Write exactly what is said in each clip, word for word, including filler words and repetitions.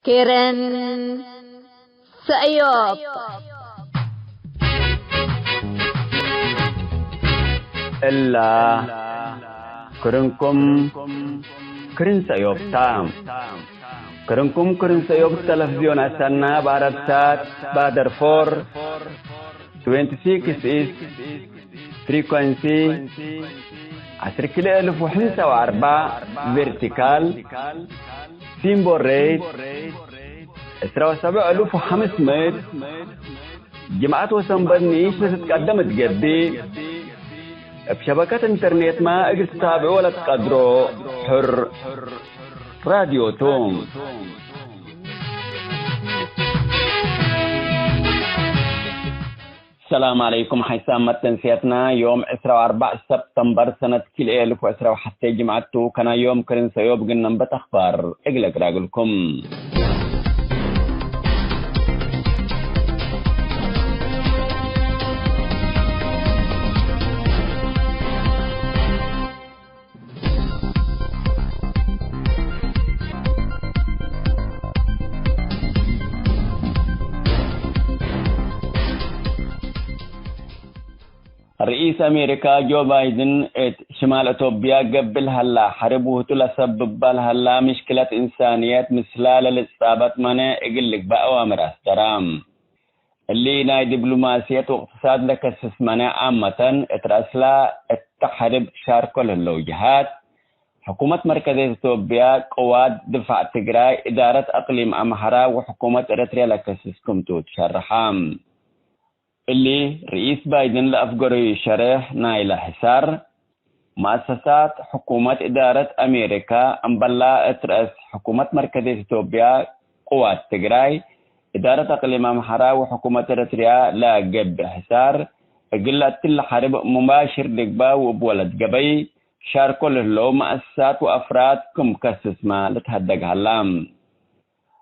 ክርን ሰእዮብ። እላ ክርንኩም ክርን ሰእዮብ ታ። ክርንኩም ክርን ሰእዮብ ተለፍዝዮን አሰና፣ በአረብሳት፣ ባደርፎር፣ ትዌንቲ ሲክስ ኢስት ፍሪኮንሲ፣ ዐስር ክልኤ እልፍ ወሐምሳ ወአርበዕ ቬርቲካል፣ ሲምቦል ሬት፣ ዕስራ ወሰብዕ እልፍ ወሐምስ ምእት፣ ጅምዐት ወሰንበት ንኢሽ ለትትቀደም እት ገብእ፣ እብ ሸበከት ኢንተርኔትመ እግል ትታብዖ ለትቀድሮ ሕር ራድዮ ቱ። ሰላም ዐለይኩም። ሐይሳም መተንስያትና ዮም ዕስራ ወአርበዕ ሰብተምበር ሰነት ክልኤ እልፍ ወዕስራ ወሐቴ ጅምዐት ቱ። ከናዮም ክርን ሰእዮብ እግል ነንበት አኽባር እግል አቅራግልኩም። ርኢስ አሜሪካ ጆ ባይድን፣ እት ሽማል አቶብያ ገብእ ለሀላ ሐርብ ውህቱ ለሰብባ ለሀላ ምሽክለት እንሳንየት ምስላ ለልጻበጥ መነ እግል ልግበእ አዋምር አስደራ። እሊ ናይ ዲብሎማስየት ወእቅትሳድ ለከስስ መነ፣ አመተን እት ረአስላ እተ ሐርብ ሻርኮ ለህለው ጀሃት፣ ሕኩመት መርከዝየት ኢትዮጵያ፣ ቅዋት ድፋዕ ትግራይ፣ እዳረት አቅሊም አምሐራ ወሕኩመት ኤረትርያ ለከስስ ክምቱ ትሸርሐ። እሊ፣ ርኢስ ባይደን ለአፍገረዩ ሸሬሕ ናይለ ሕሳር፣ መአሰሳት ሕኩመት እዳረት አሜሪካ፣ እምበላ እት ረአስ ሕኩመት መርከዝየት ኢትዮጵያ፣ ቅዋት ትግራይ፣ እዳረት አቅሊም አምሐራ ወሕኩመት ኤረትርያ ለገብእ ሕሳር፣ እግል ለአትለ ሐርብ ሙባሽር ልግበእ ወእብ ወለት ገበይ ሻርኮ ለህለው መአሰሳት ወአፍራድ ክም ከስስመ ልትሀደግ ሀላ።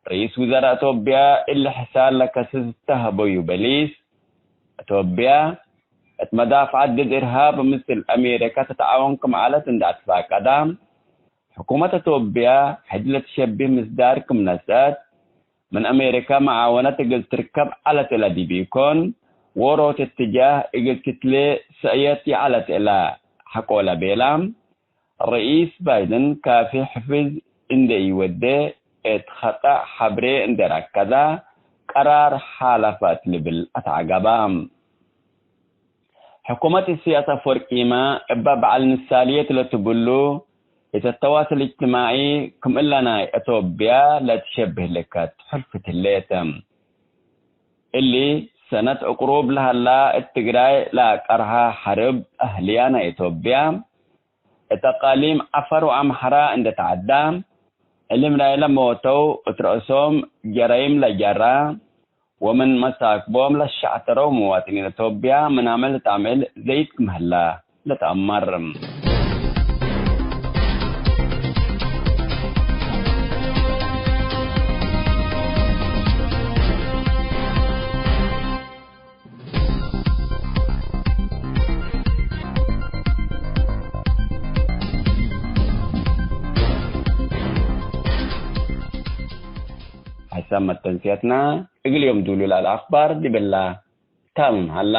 ርኢስ ውዘራእ አቶብያ እሊ ሕሳር ለከስስ እተ ሀበዩ በሊስ፣ አቶብያ እት መዳፍዐት ድድ እርሃብ ምስል አሜሪካ ትትዓወን ክም ዐለት እንዴ አትፋቀዳ፣ ሕኩመት አቶብያ ሕድ ለትሸቢህ ምስዳር ክም ነስአት፣ ምን አሜሪካ መዓወነት እግል ትርከብ ዐለት እለ ዲብ ኢኮን፣ ዎሮት እትጃህ እግል ትትሌ ሰእየት ይዐለት እለ ሐቆለ ቤላ። ርኢስ ባይደን ካፊ ሕፍዝ እንዴ ኢወዴ፣ እት ኸጠእ ሐብሬ እንዴ ረከዘ፣ ቀራር ሓለፈ እት ልብል አትዐገበ። ሕኩመት ኢሰያስ አፈወርቂመ እበ በዐል ንሳልየት ለትብሉ፣ እት ተዋስል እጅትማዒ ክም እለ ናይ አቶብያ ለትሸብህ ልከት ሕልፍት ህሌት። እሊ ሰነት እቅሩብ ለሀላ እት ትግራይ ለአቀርሀ ሐርብ አህልያ ናይ አቶብያ፣ እት አቃሊም ዐፈር ወአምሐራ እንዴ ተዐዳ፣ እሊ ምን ናይለ ሞተው እት ረአሶም ጀረይም ለጀራ ወምን መሳክቦም ለሸዕተረው ሙዋጥኒን አቶብያ ምናመ ልትአምዕል ዘይድ ክም ሀላ ልትአመር። ሐሳብ መተንስያትና እግል ዮም ዱሉል አልአክባር ዲብላ ታምም ሀላ።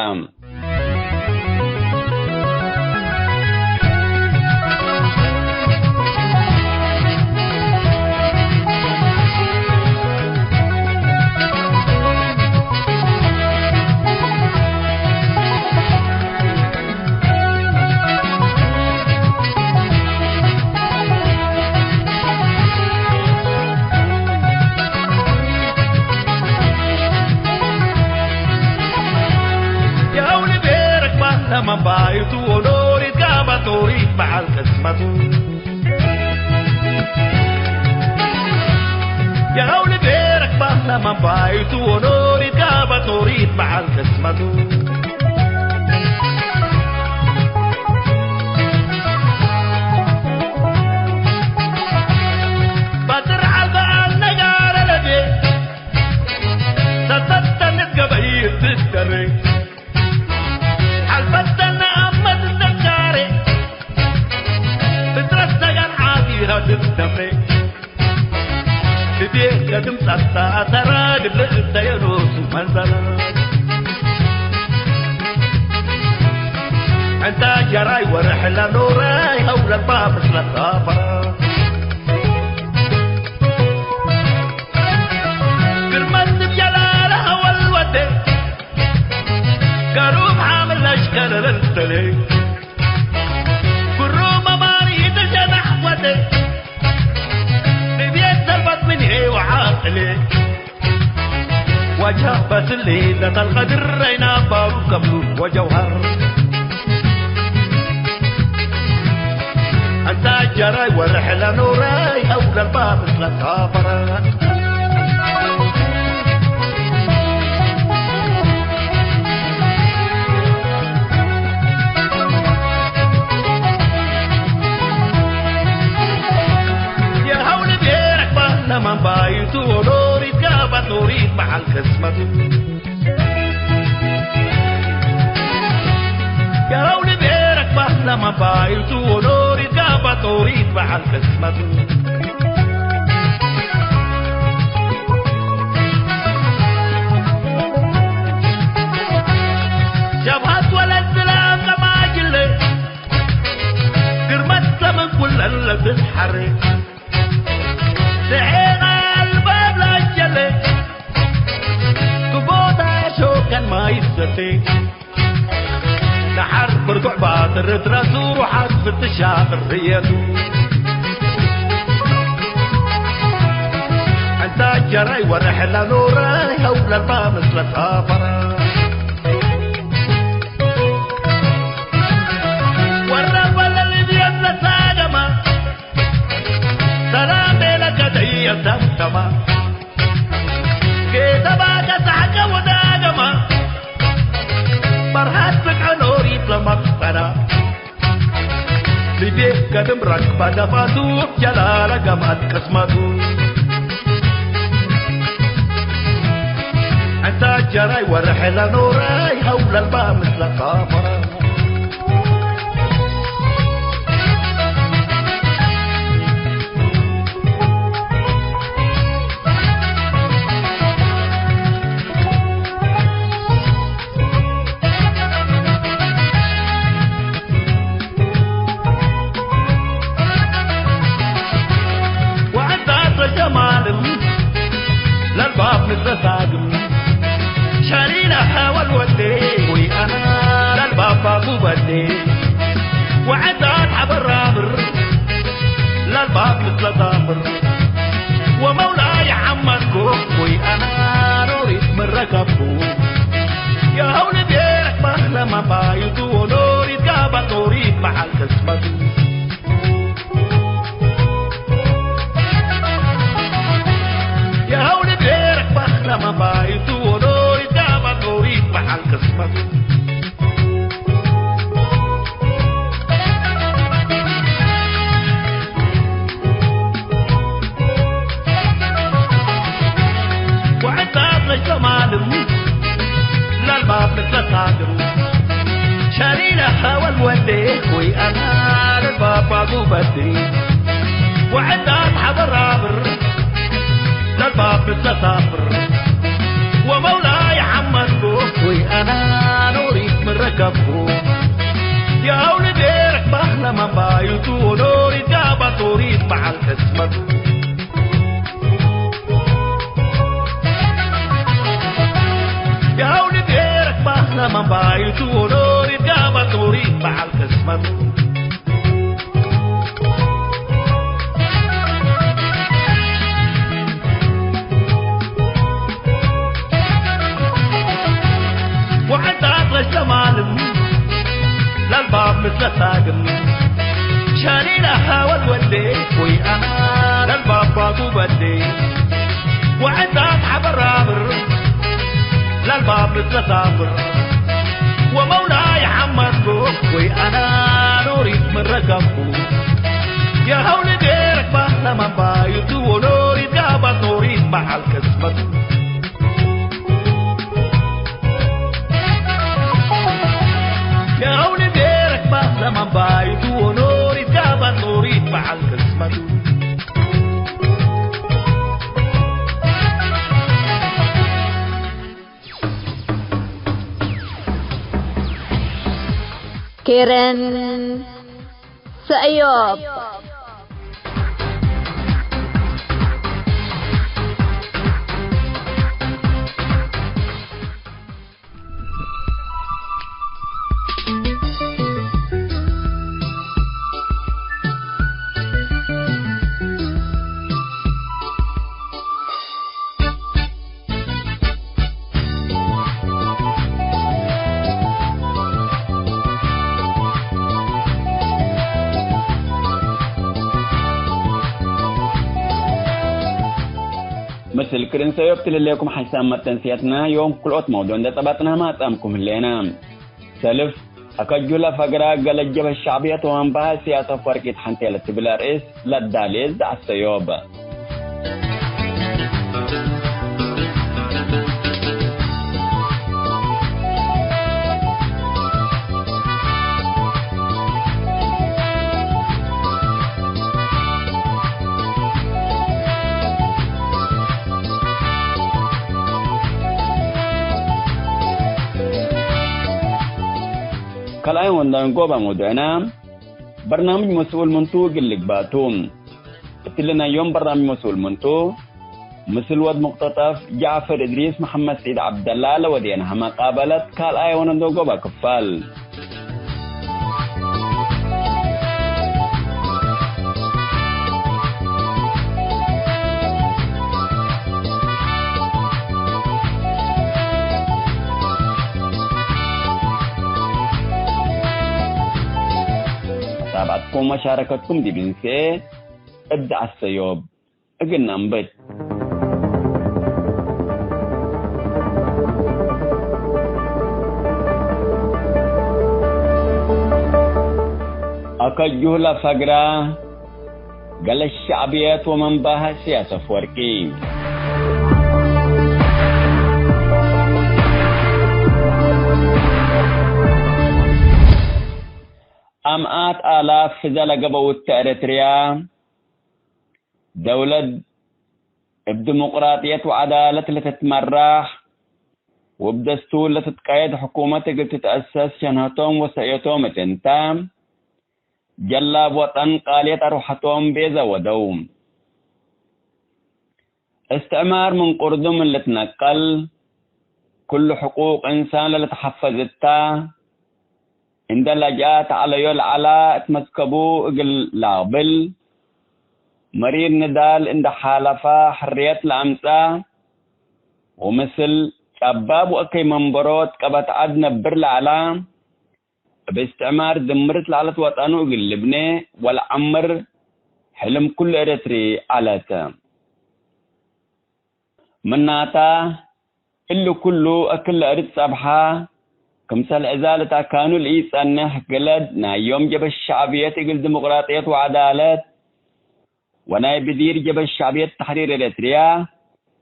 የአውል ቤረክ ባህ ለመንባይቱ ወዶሪት ጋባ ቶሪት በዓል ቅስመቱ። የአውል ቤረክ ባህ ለመንባይቱ ወዶሪት ጋባ ቶሪት በዓል ቅስመቱ። በጥር ዐልበ አልነጋረ ለቤ ሰተተን ገበይ ትደሬ ሐልፈተነ አመት እንደቻሬ ፍጥረት ሰገን ዓቢራ ትደምሬ እዴ ለትም ጸብጠ አተራ ግልእ እተ የኖሱ መንዘረ። ዕንተ ጀራይ ወርሕ ለኖራይ ሀው ለልባ ምስለ ሳፈረ። ግርመት እብ ጀላለ ሀወል ወዴ፣ ገሩብ ሓምል ለሽከለ ለልተሌ። ግሩም መማሪት ሸነሕ ወዴ፣ ንብየት ሰልበት ምንሄ ወዓቅሌ። ወጃህ በስሌ ለተልቀድር አይና ባሩ ከብሉ ወጀውሃር። እንተ ጀራይ ወርሕ ለኖራይ ሀው ለልባ ምስለ ሳፈረ። የሀውል ቤረክ ባህለ መንባይቱ ኖሪት ጋባት ኖሪት በዓል ቅስመቱ። የሀውል ቤረክ ባህለ መንባይቱ ኖሪት ጋባት ኖሪት በዓል ቅስመቱ። ጀብሀት ወለት ዝላም ቀማጅለ ግርመት ለምን ኩለን ለትትሐሬ። ደሒቅ አልባብ ለአጀለ ግቦታ ሾከን ማይ ሰቴ። ነሐር ብርቱዕ ባትር ትረሱ ሩሓት ፍትሻ ቅርየቱ። እንተ ጀራይ ወርሕ ለኖረ ሀው ለልባ ምስለ ሳፈረ። ወረበ ለልብየት ለሳገማ ሰላም ቤለከ ደየ ሰምሰማ። ጌተባ ከሳሕቀ ወዳገማ በርሃት ብቅዕ ኖሪት ለመቅፈና። ልቤ ከድም ረክበ ደፋቱ ጀላለ ገማት ቅስመቱ። እንተ ጀራይ ወርሕ ለኖራይ ሀው ለልባ ምስለ ሳፈረ። ወዐዳት ለጀማልም ለልባብ ምስለ ሳግም። ሸሪነ ሐወል ወዴ ወይ አና ለልባብ ባጉ በዴ። ወዐዳት ሐበራብር ለልባብ ምስለ ሳፍር። ወመውላይ ሐመድኮ ወይ አና ኖሪት ምረከብኩ። የሀውል ቤረክ ባህለ መባይቱ ወኖሪት ጋባ ኖሪት በዓል ቅስመቱ። የሀውል ቤረክ ባህለ መባይቱ ወኖሪት ጋባ ኖሪት በዓል ቅስመቱ። ወዕዳት ለጀማልም ለልባብ ልትለሳግም። ሸሪነ ሐወል ወዴ ወይ አና ለልባባ ጉበቴ። ወዕዳት ሐበራብር ለልባብ ልትለሳፍር። ወመውላይ ሐመድኮ ወይ አና ኖሪት ምረከብኩ። የአውልዴ ረክባህ ለመንባዩቱ ኖሪት ጋባ ኖሪት በዓል ቅስመቱ። የአውልዴ ረክባህ ለመንባዩቱ ኖሪት ጋባ ኖሪት በዓል ቅስመቱ። ወዐዳት ለጀማልም ለልባብ ምስለ ሳግም። ሸኒነ ሐወል ወዴ ወይ አና ለልባብ ባጉ በዴ። ወዐዳት ሐበራብር ለልባብ ልትለሳፍር። ወመውላይ ሐመድኮ ወይ አና ኖሪት ምን ረከብኩ። የሀውልዴ ረክባህ ለመንባዩቱ ወኖሪት ጋባት ኖሪት በዓል ቅስመቱ። የሀውልዴ ረክባህ ለመንባዩቱ ወኖሪት ጋባት ኖሪት በዓል ቅስመቱ። ኬረን ሰእዮብ። ምስል ክርን ሰእዮብ ትልሌኩም ሓይሳም መተንስያትና ዮም ክልኦት መውዱዕ እንዴ ጸባጥናመ አጻምኩም ህሌነ። ሰልፍ አከጁ ለፈግረ ገለጀ በሸዕብየት ወመንበሀ ሲያሰ ፈርቂት ሐንቴ ለትብል አርእስ ለዳሌ ዘዐሰዮብ። ካልኣይ ወንዳን ጎባ መውዱዕና፣ በርናምጅ መስኡል ምንቱ እግል ልግባእ ቱ። እትሊ ናይ ዮም በርናምጅ መስኡል ምንቱ፣ ምስል ወድ ሙቅተጠፍ ጃዕፈር እድሪስ መሐመድ ሰዒድ ዐብደላ ለወዴንሀ መቃበለት ካልኣይ ወንዶ ጎባ ክፋል። መታብዐትኩም ወመሻረከትኩም ዲብ እንሴ እብ ዐሰዮብ እግል ነአንብት። አከጁህ ለፈግረ ገለ ሸዕብየት ወመንባህ እስያስ አፍወርቂ። አምኣት አላፍ ፍዘ ለገበው እተ ኤረትርያ፣ ደውለት እብ ዲሞቅራጥየት ወዐዳለት ለትትመራሕ ወእብ ደስቱር ለትትቀየድ ሕኩመት እግል ትትአሰስ ሸንሀቶም ወሰእየቶም እት እንተ፣ ጀላብ ወጠን ቃልየት አርወሐቶም ቤዘ ወደው። እስትዕማር ምን ቅርዱ ምን ልትነቀል፣ ክሉ ሕቁቅ እንሳን ለልትሐፈዝ እተ፣ እንደ ለጅአት ዐለዮ ለዐላ እት መስከቡ እግል ለአቅብል፣ መሪር ንዳል እንደ ሓለፈ ሕርየት ለአምጸአ፣ ወምስል ጨባብ ወእከይ መንበሮት ቀበት ዐድ ነብር ለዐላ፣ እብ እስትዕማር ድምርት ለዐለት ወጠኑ እግል ልብኔ ወለዐምር ሕልም ኩሉ ኤረትሪ ዐለት። ምናተ፣ እሊ ኩሉ እክል ለእርድ ጸብሐ፣ ክምሰል ዕዛለት አካኑ ለኢጸንሕ ግለድ ናይ ዮም ጀበህት ሸዕብየት እግል ዲሞቅራጥየት ወዐዳለት፣ ወናይ ብዲር ጀበህት ሸዕብየት ተሕሪር ኤረትርያ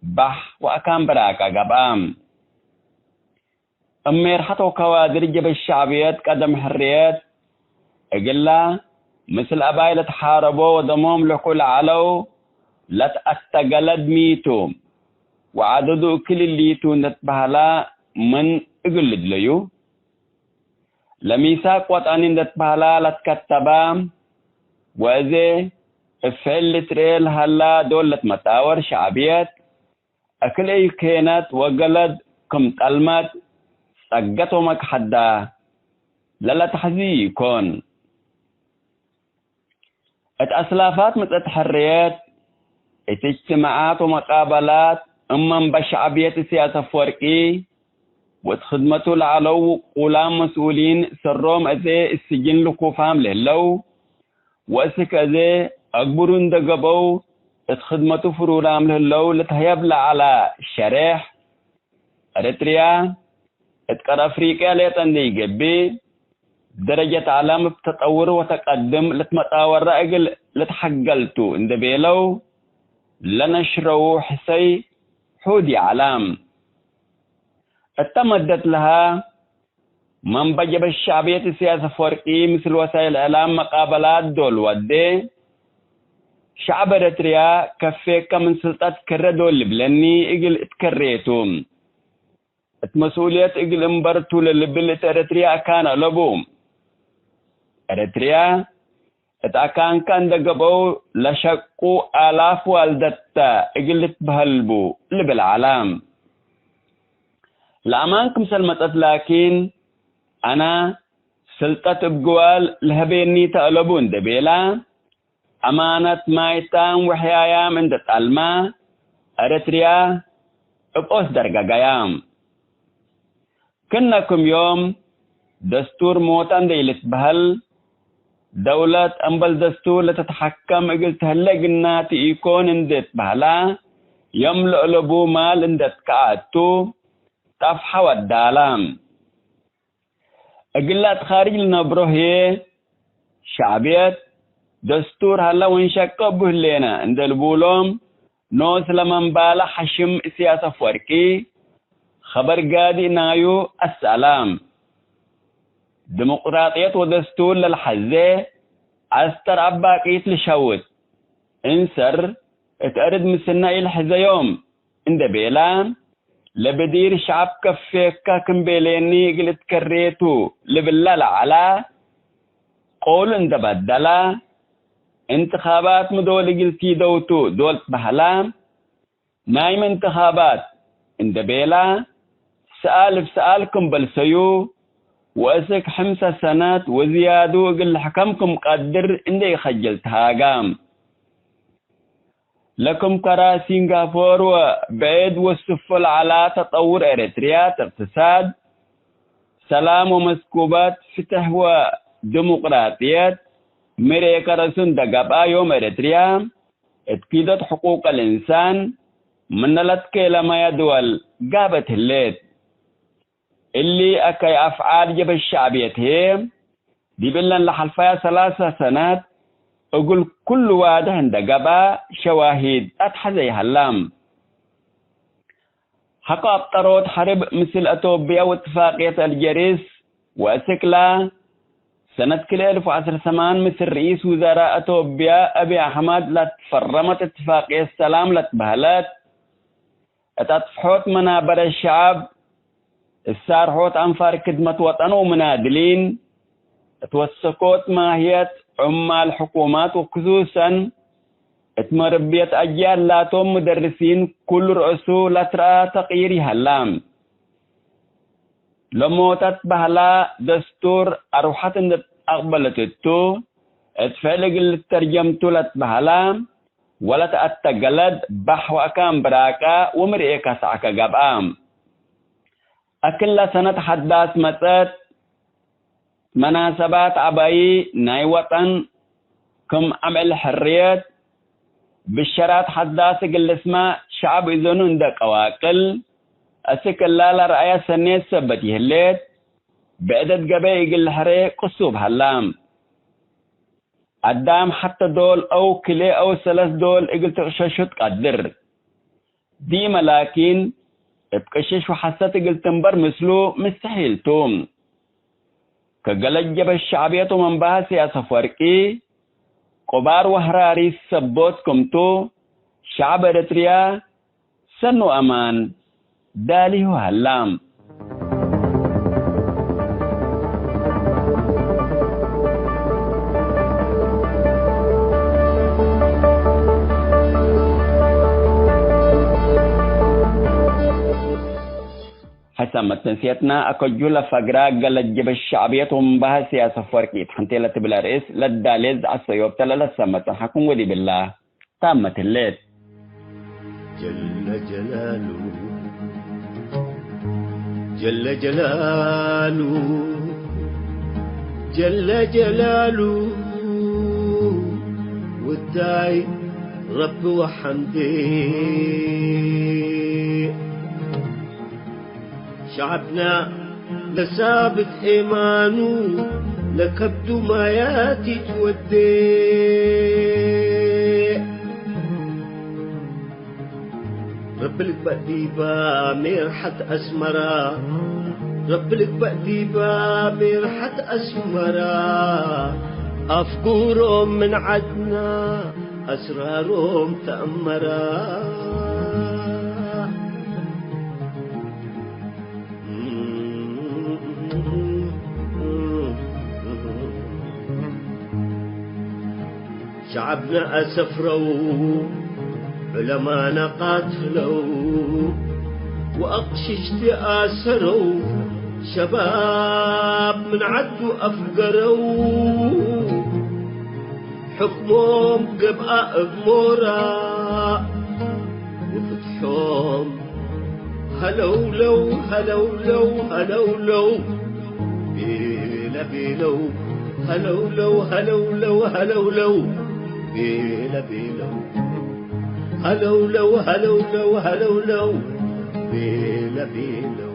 ባሕ ወአካን ብራቀ ገብአ። እብ ሜርሐት ወከዋድር ጀበህት ሸዕብየት ቀደም ሕርየት እግላ፣ ምስል አባይ ለትሓረቦ ወደሞም ለኩ ለዐለው ለትአተገለድ ሚ ቱ፣ ወዐደዱ እክል እሊ ቱ እንዴ ትበህላ ምን እግል ልድለዩ፣ ለሚሳቅ ወጠኒ እንዴ ትበህላ ለትከተባ፣ ወእዜ እብ ፍዕል ልትርኤ ለሀላ ዶል ለትመጣወር ሸዕብየት፣ እክል እይ ኬነት ወገለድ ክም ጠልመት፣ ጸገት ወመክሐዳ ለለተሐዚ ኢኮን። እት አስላፋት ምጽአት ሕርየት፣ እት እጅትማዓት ወመቃበላት፣ እመ እምበ ሸዕብየት እስያስ አፍወርቂ ወእት ክድመቱ ለዐለው ውቁላም መስኡሊን ሰሮም አዜ እት ስጅን ልኩፋም ለህለው፣ ወእስክ አዜ አግብሩ እንደ ገብአው እት ክድመቱ ፍሩራም ለህለው ልትሀየብ ለዐለ ሸሬሕ፣ ኤረትርያ እት ቀር አፍሪቅያ ሌጠ እንዴ ኢገብእ፣ ደረጀት ዐለም እብ ተጠውር ወተቀድም ልትመጣወረ እግል ልትሐገል ቱ እንዴ ቤለው ለነሽረዉ ሕሰይ ሑዲ ዐለ። እተ መደት ለሀ መንበ ጀበህት ሸዕብየት እስያስ አፍወርቂ ምስል ወሳይል እዕላም መቃበላት ዶል ወዴ፣ ሸዕብ ኤረትርያ ከፌከ ምን ስልጠት ከረ ዶል ልብለኒ እግል እትከሬ ቱ። እት መስኡልየት እግል እንበር ቱ ለልብል እት ኤረትርያ አካን አለቡ። ኤረትርያ እት አካንከ እንደ ገብአው ለሸቁ አላፍ ዋልደት ተ እግል ልትበህል ቡ ልብል ዐለ። ለአማን ክምሰል መጸት ላኪን፣ አነ ስልጠት እብ ግዋል ለህቤኒ ተአለቡ እንዴ ቤላ፣ አማነት ማይታም ወሕያያም እንዴ ጣልማ፣ ኤረትርያ እብ ኦስ ደርገገያ። ክነ ክም ዮም ደስቱር ሞተ እንዴ ኢልትበህል፣ ደውለት እምበል ደስቱር ለትትሐከም እግል ተህሌ ግናቲ ኢኮን እንዴ ትበህላ፣ ዮም ለእለቡ ማል እንዴ ትከአ እቱ፣ ጠፍሐ ወዳላ። እግለ እት ካርጅ ልነብሮ ህዬ፣ ሸዕብየት፣ ደስቱር ሀለ ወንሸቀ እቡ ህሌነ እንዴ ልቡሎም፣ ኖስ ለመንባለ ሐሽም እስያስ አፍወርቂ፣ ኸበር ጋድእ ናዩ አሰአላ። ዲሞቅራጥየት ወደስቱር ለልሐዜ፣ አስተር አባቂት ልሸውት፣ እንሰር እት አርድ ምስልነ ኢልሐዘዮም እንዴ ቤላ፣ ለብዲር ሸዐብ ከፌከ ክም ቤሌኒ እግል እትከሬቱ ልብላ ለዐላ፣ ቆሉ እንዴ በደላ፣ እንትኻባት ሚ ዶል እግል ቲደውቱ ዶል ትበህላ፣ ናይመ እንትኻባት እንዴ ቤላ፣ ሰኣል እብ ሰኣል ክም በልሰዩ፣ ወእስክ ሕምሰ ሰነት ወዝያዱ እግል ልሕከም ክም ቀድር እንዴ ኢከጅል ተሃጋ። ለክም ከረ ሲንጋፖር ወብዕድ ወስፎ ለዐላ ተጠውር ኤረትርያ እት እቅትሳድ፣ ሰላም ወመስኩበት ፍትሕ ወዲሙቅራጥየት ምርኤ ከረሱ እንዴ ገብአ፣ ዮም ኤረትርያ እት ኪደት ሕቁቅ አልእንሳን ምነ ለትኬለመያ ድወል ጋብአት ህሌት። እሊ አከይ አፍዓል ጀብህት ሸዕብየት ህዬ፣ ዲብ እለን ለሐልፈያ ሰላሰ ሰነት እግል ኩሉ ዋድሕ እንዴ ገብአ ሸዋሂድ አትሐዘ ይሀላ። ሐቆ አብጠሮት ሐርብ ምስል አቶብያ ወእትፋቅየት አልጀርስ ወአስክላ፣ ሰነት ክልኤ አልፍ ወዐስር ሰማን ምስል ርኢስ ውዘራእ አቶብያ አቢ አሕመድ ለትፈረመት እትፋቅየት ሰላም ለትበህለት፣ እት አጥፍሖት መናበረ ሸዐብ፣ እሳርሖት አንፋር ክድመት ወጠን ወምናድሊን፣ እት ወሰኮት ማህየት ዑማል ሕኩማት ወክሱሰን እት መርብየት አጅያል ላቶም ምደርሲን ኩሉ ርአሱ ለትረአ ተቅይር ይሀላ። ለሞተት በህላ ደስቱር አርወሐት እንዴ አቅበለት እቱ፣ እት ፍዕል እግል ልተርጀምቱ ለትበህላ፣ ወለተአተገለድ ባሕ ወአካን ብራቀ ወምርኤ ከሰዐከ ገብአ። እክለ ሰነት ሐዳስ መጸት፣ መናሰባት ዐባዪ ናይ ወጠን ክም አምዕል ሕርየት፣ ብሸራት ሐዳስ እግል ልስመዕ ሸዐብ እዘኑ እንዴ ቀዋቅል፣ አስክ እላ ለረአየ ሰኔት ሰበት ይህሌት፣ ብዕደት ገበይ እግል ልሕሬ ቅሱብ ሀላ። አዳም ሐተ ዶል አው ክልኤ አው ሰለስ ዶል እግል ትቅሸሹ ትቀድር። ዲመ ላኪን፣ እብ ቅሽሽ ወሐሰት እግል ትንበር ምስሉ ምስተሒል ቱ። ከገለጀበት ሸዕብየት ወመንበሀ ኢሰያስ አፈወርቂ፣ ቆባር ወህራሪስ ሰቦት ክምቱ፣ ሸዐብ ኤረትርያ ሰኑ አማን ዳሊሁ ሀላ። ሐሳብ መተንስየትና አከጁ ለፈግራ ገለጀበት ሸዕብየት ወመንበሀ ኢሰያስ አፈወርቂ እት ሐንቴ ለትብል አርእስ ለዳሌት ዘዐሰዮብ ተ ለለሰመ ጸንሐኩም ወዲብላ። ታመት ህሌት። ጀለ ጀላሉ፣ ጀለ ጀላሉ፣ ጀለ ጀላሉ፣ ውዳይ ረቢ ወሐምዴ። ሸዐብና ለሳብት ኤማኑ፣ ለከብዱ ማያት ኢትወዴ። ረቢ ልግበእ ዲባ ሜርሐት አስመራ፣ ረቢ ልግበእ ዲባ ሜርሐት አስመራ። አፍጉሮም ምን ዐድና አስራሮም ተአመራ። ሸዓብነ አሰፍረው፣ ዑለማነ ቃትለው፣ ወአቅሽሽቲ አሰረው፣ ሸባብ ምን ዐዱ አፍገረው። ሕክሞም ገብአ እብ ሞራእ፣ ወፍትሖም ሀለውለው፣ ሀለውለው፣ ሀለውለው፣ ቤለ ቤለው፣ ሀለውለው፣ ሀለውለው፣ ሀለውለው፣ ቤለ ቤለው፣ ሀለውለው፣ ሀለውለው፣ ሀለውለው፣ ቤለ ቤለው።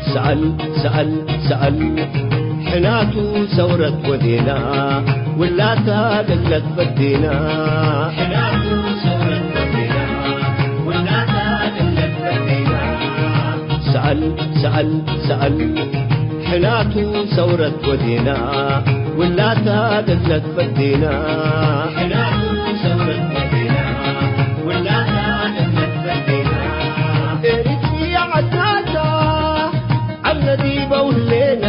ሰአል፣ ሰአል፣ ሰአል፣ ሕናቱ ሰውረት ወዴና፣ ውላታ ለለት በዴና። ሕናቱ ሰውረት ወዴና፣ ውላታ ለለት በዴና። ሰአል፣ ሰአል፣ ሰአል፣ ሕናቱ ሰውረት ወዴና፣ ውላታ ለለት በዴና። ሕናቱ ሰውረት ወዴና፣ ውላታ ለለት በዴና። ኤሪትሪያ ዐድናታ፣ ዐልነ ዲበው ህሌና።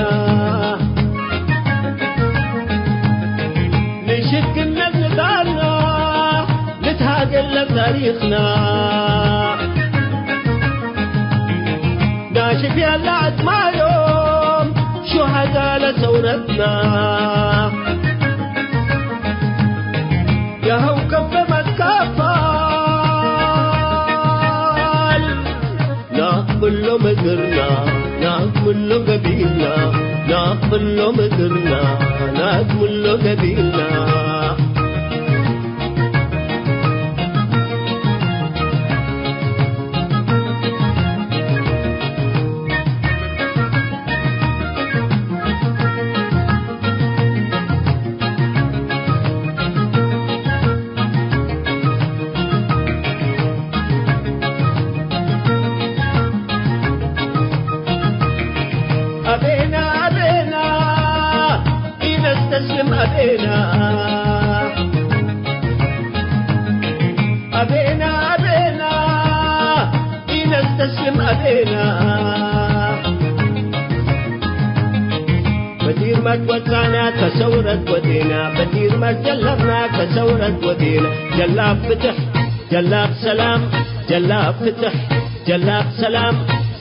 ምን ሽግነት ንዳልና፣ ንትሃገል ለታሪኽና። ናሽፍ ያለ አጽማዮም ሹሃዳ ለሰውረትና። ያሀው ከፈ መትከፋል ናቅብሎ ምድርና፣ ናቅብሎ ገቢልና፣ ናቅብሎ ምድርና፣ ናቅብሎ ገቢልና። አቤና፣ አቤና፣ ኢነስተስልም አቤና። አቤና፣ አቤና፣ ኢነስተስልም አቤና። በዲር መትወጣና ከሰውረት ወዴና፣ በዲር መትጀለብና ከሰውረት ወዴና። ጀላብ ፍትሕ፣ ጀላብ ሰላም፣ ጀላብ ፍትሕ፣ ጀላብ ሰላም፣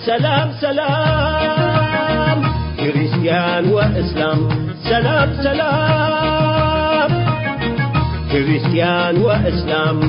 ሰላም ሰላም፣ ክርስቲያን ወእስላም፣ ሰላም ሰላም፣ ክርስቲያን ወእስላም።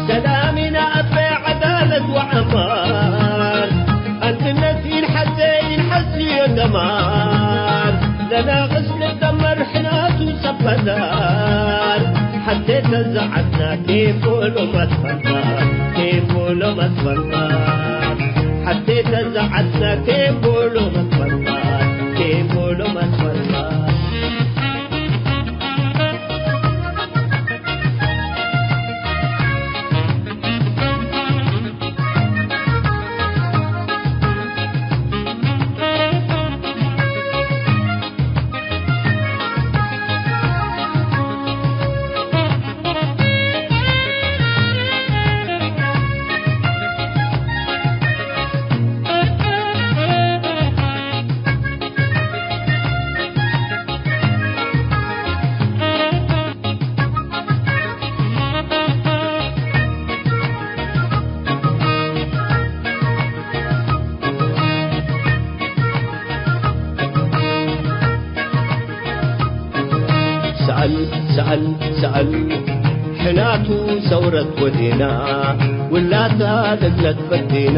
ሰላም ኢነአቤ ዐዳለት ወዐማር፣ አንድነት ኢንሐዜ ኢንሐስዮ ደማር፣ ለናቅስ ንደመር ሕናቱ ሰበዳር፣ ሐቴ ተዘዐትና ኬፎ ሎም አትፈርዳ፣ ኬፎ ሎም አትፈርዳ፣ ሐቴ ተዘዐትና ኬፎ ሎም አትፈርዳ፣ ኬፎ ሎም አትፈርዳ። ሰአል፣ ሰአል፣ ሰአል፣ ሕናቱ ሰውረት ወዴና፣ ውላታ ለግለት ፈዴና።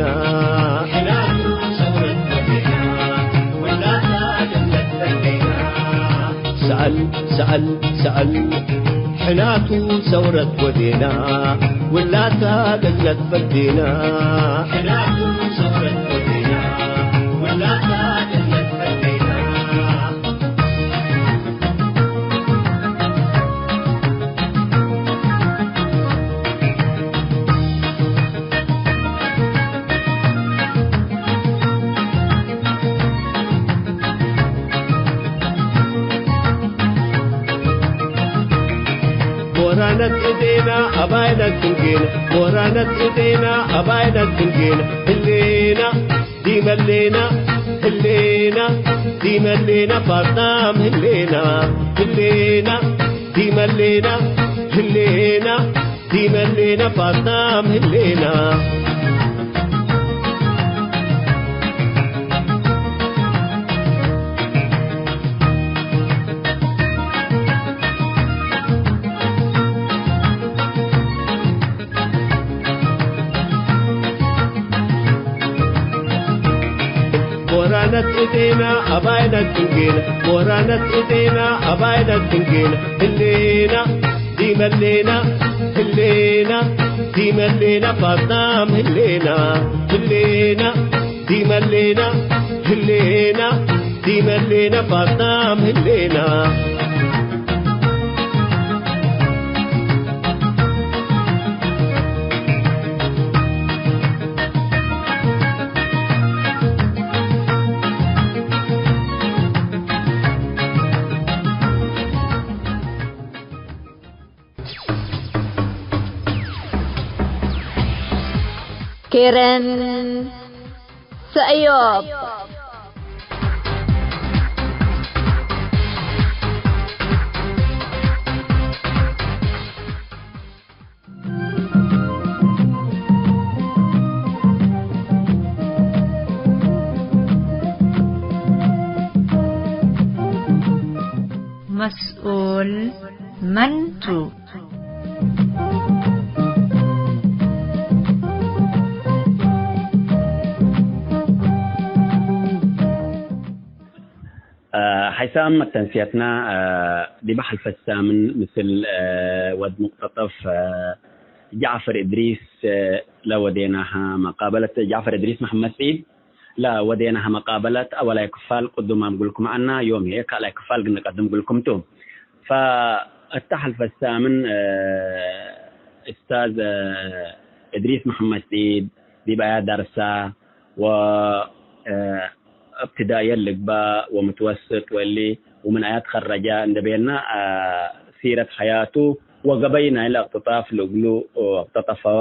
ሕናቱ ሰውረት ወዴና፣ ውላታ ለግለት ፈዴና። ሰአል፣ ሰአል፣ ሰአል፣ ሕናቱ ሰውረት ወዴና፣ ውላታ ለግለት ፈዴና። ሕናቱ ሰውረት ወዴና፣ ውላታ ለግለት ፈዴና። ቦራነት እዴና አባይነት እንጌነ፣ ቦራነት እዴና አባይነት እንጌነ፣ ህሌና ዲመሌና፣ ህሌና ዲመሌና፣ ፋጣም ህሌና፣ ህሌና ዲመሌና፣ ህሌና ዲመሌና፣ ፋጣም ህሌና። ቦራነት እዴና አባይነት እንጌነ፣ ቦራነት እዴና አባይነት እንጌነ፣ ህሌና ዲመሌና፣ ህሌና ዲመሌና፣ ፋጣም ህሌና፣ ህሌና ዲመሌና፣ ህሌና ዲመሌና፣ ፋጣም ህሌና። ኬረን ሰእዮብ። መስኡል መን ቱ? ሐይሳም መተንስየትና ዲበ ሐልፈት ሳምን ምስል ወድ ሙቅተጠፍ ጃዕፈር እድሪስ ለወዴናሀ መቃበለት ጃዕፈር እድሪስ መሐመድ ስዒድ ለወዴናሀ መቃበለት አወላይ ክፋል ቅዱማም እግልኩም ዐና፣ ዮም ህዬ ካልኣይ ክፋል ግንቀድም እግልኩም ቱ። ፈእተ ሐልፈት ሳምን እስታዝ እድሪስ መሐመድ ስዒድ ዲብ አያ ደርሳ ወ እብትዳእየት ልግባእ ወምትወስጥ ወእሊ ወምን አያ ትከረጃ እንዴ ቤልና፣ ሲረት ሐያቱ ወገበይ ናይለ እቅትጣፍ ለእግሉ እቅተጠፈወ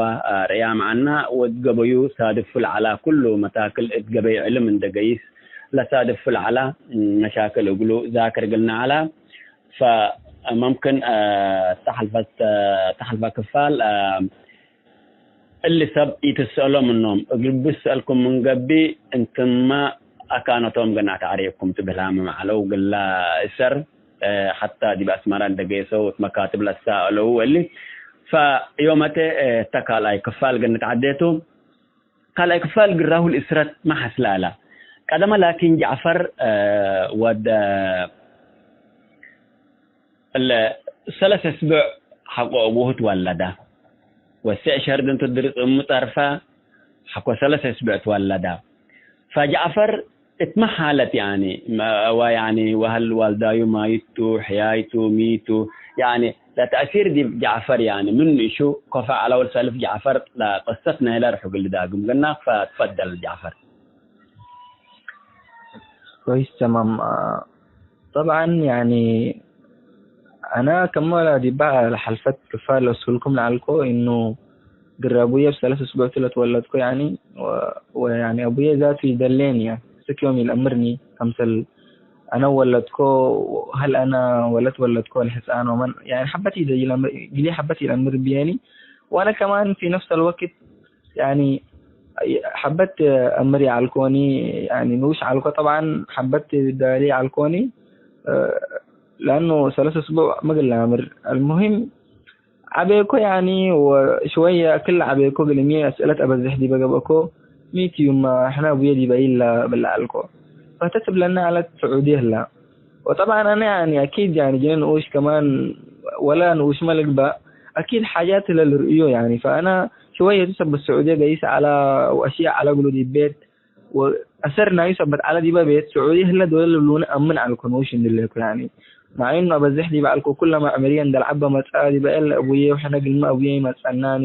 ርያም ዐና፣ ወእት ገበዩ ሳድፉ ለዐላ ኩሉ መታክል እት ገበይ ዕልም እንዴ ገይስ ለሳድፉ ለዐላ መሻክል እግሉ ዛክር እግልና ዐላ። ፈመምክን ተሐልፈት፣ ተሐልፈ ክፋል እሊ ሰብ ኢትስአሎ ምኖም፣ እግል ብሰአልኩም ምን ገብእ፣ እንትመ አካነቶም ገና ተዐሬኩም ትብህላምም ዐለው፣ ግላ እሰር፣ ሐታ ዲብ አስመረ እንዴ ጌሰው እት መካትብ ለትሳአለው እሊ። ፈዮመቴ እተ ካልኣይ ክፋል ገነት ዐዴቱ፣ ካልኣይ ክፋል ግራሁ ለእስረት ማ ሐስለ ዐለ። ቀደመ ላኪን ጀዕፈር ወደ እለ ሰለስ እስቡዕ ሐቆ አቡሁ ትወለደ። ወስዕ ሸርድ እንቱ ድርጽ እሙ ጠርፈ ሐቆ ሰለስ እስቡዕ ትወለደ። ፈጃዕፈር እትመ ሓለት ያኒ፣ መ-፣ ወያኒ ወሀል ዋልዳዩ ማይት ቱ፣ ሕያይ ቱ፣ ሚ ቱ፣ ያኒ ለተእሲር ዲብ ጃዕፈር ያኒ ምን እሹ ኮፈ ዐለው ለሰልፍ ጃዕፈር ለቅሰት ናይለ ርሑ እግል ዳግም ገናክ ፈትፈደል ጃዕፈር። كويس، تمام. آه، طبعًا، يعني، أنا كمال ዲባ ለሐልፈት ክፋል ለወስክልኩም ለዐልኮ፣ እኑ ግረ አቡዬ እብ ሰለስ እስቡዕ ቱ ለትወለድኮ፣ ያኒ፣ ወ-፣ ወያኒ አቡዬ ዛቱ ይደሌኒ፣ ያኒ፣ እስክ ዮም ኢለአምርኒ፣ ከምሰል አነ ወለድኮ፣ ሀል አነ ወለት ወለድኮ ለሕጻን ወመን፣ ያኒ፣ ሐበት ኢደ-፣ ኢለአምር-፣ እግልዬ ሐበት ኢለአምር ብዬኒ፣ ወአነ ከማን ፊ ነፍሰል ወቅት ያኒ ሐበት አምር ይዐልኮኒ፣ ያኒ ንኡሽ ዐልኮ። ጠብዓን ሐበት ዳሊ ዐልኮኒ፣ እ፣ ለአኑ ሰለስ እስቡዕ ምግል ለአምር። አልሙሂም ዐቤኮ ያኒ ወሽወየ ክል ዐቤኮ ግልሚ አስእለት አበዝሕ ዲበ ገብአኮ። ሚት ዩማ ሕነ አቡየ ዲበ ኢላ ብለ ዐልኮ። ፈህተ ትብለኒ ዐለት ስዑዲ ህላ። ወጠብዓን አነ ያኒ አኪድ ያኒ ጅነ ንኡሽ ከማን ወላ ንኡሽመ ልግባእ አኪድ ሓጃት ህለ ልርእዮ ያኒ። ፈአነ ሽወየ ቱ ሰበት ስዑዲየ ገይስ ዐላ ወአሽየ ዐለ እግሉ ዲብ ቤት ወአሰር ናዩ ሰበት ዐለ ዲበ ቤት ስዑዲ ህለ ዶለ ልብሉኒ አምን ዐልኮ ንኡሽ እንድሌኮ ያኒ። ማዕኑ አበዝሕ ዲበ ዐልኮ ኩለመ ዕምርየ እንደ ለዐበ መጽአ ዲበ ኤለ አቡዬ ወሕነ ግልሚ አቡዬ ኢመጽአናኒ።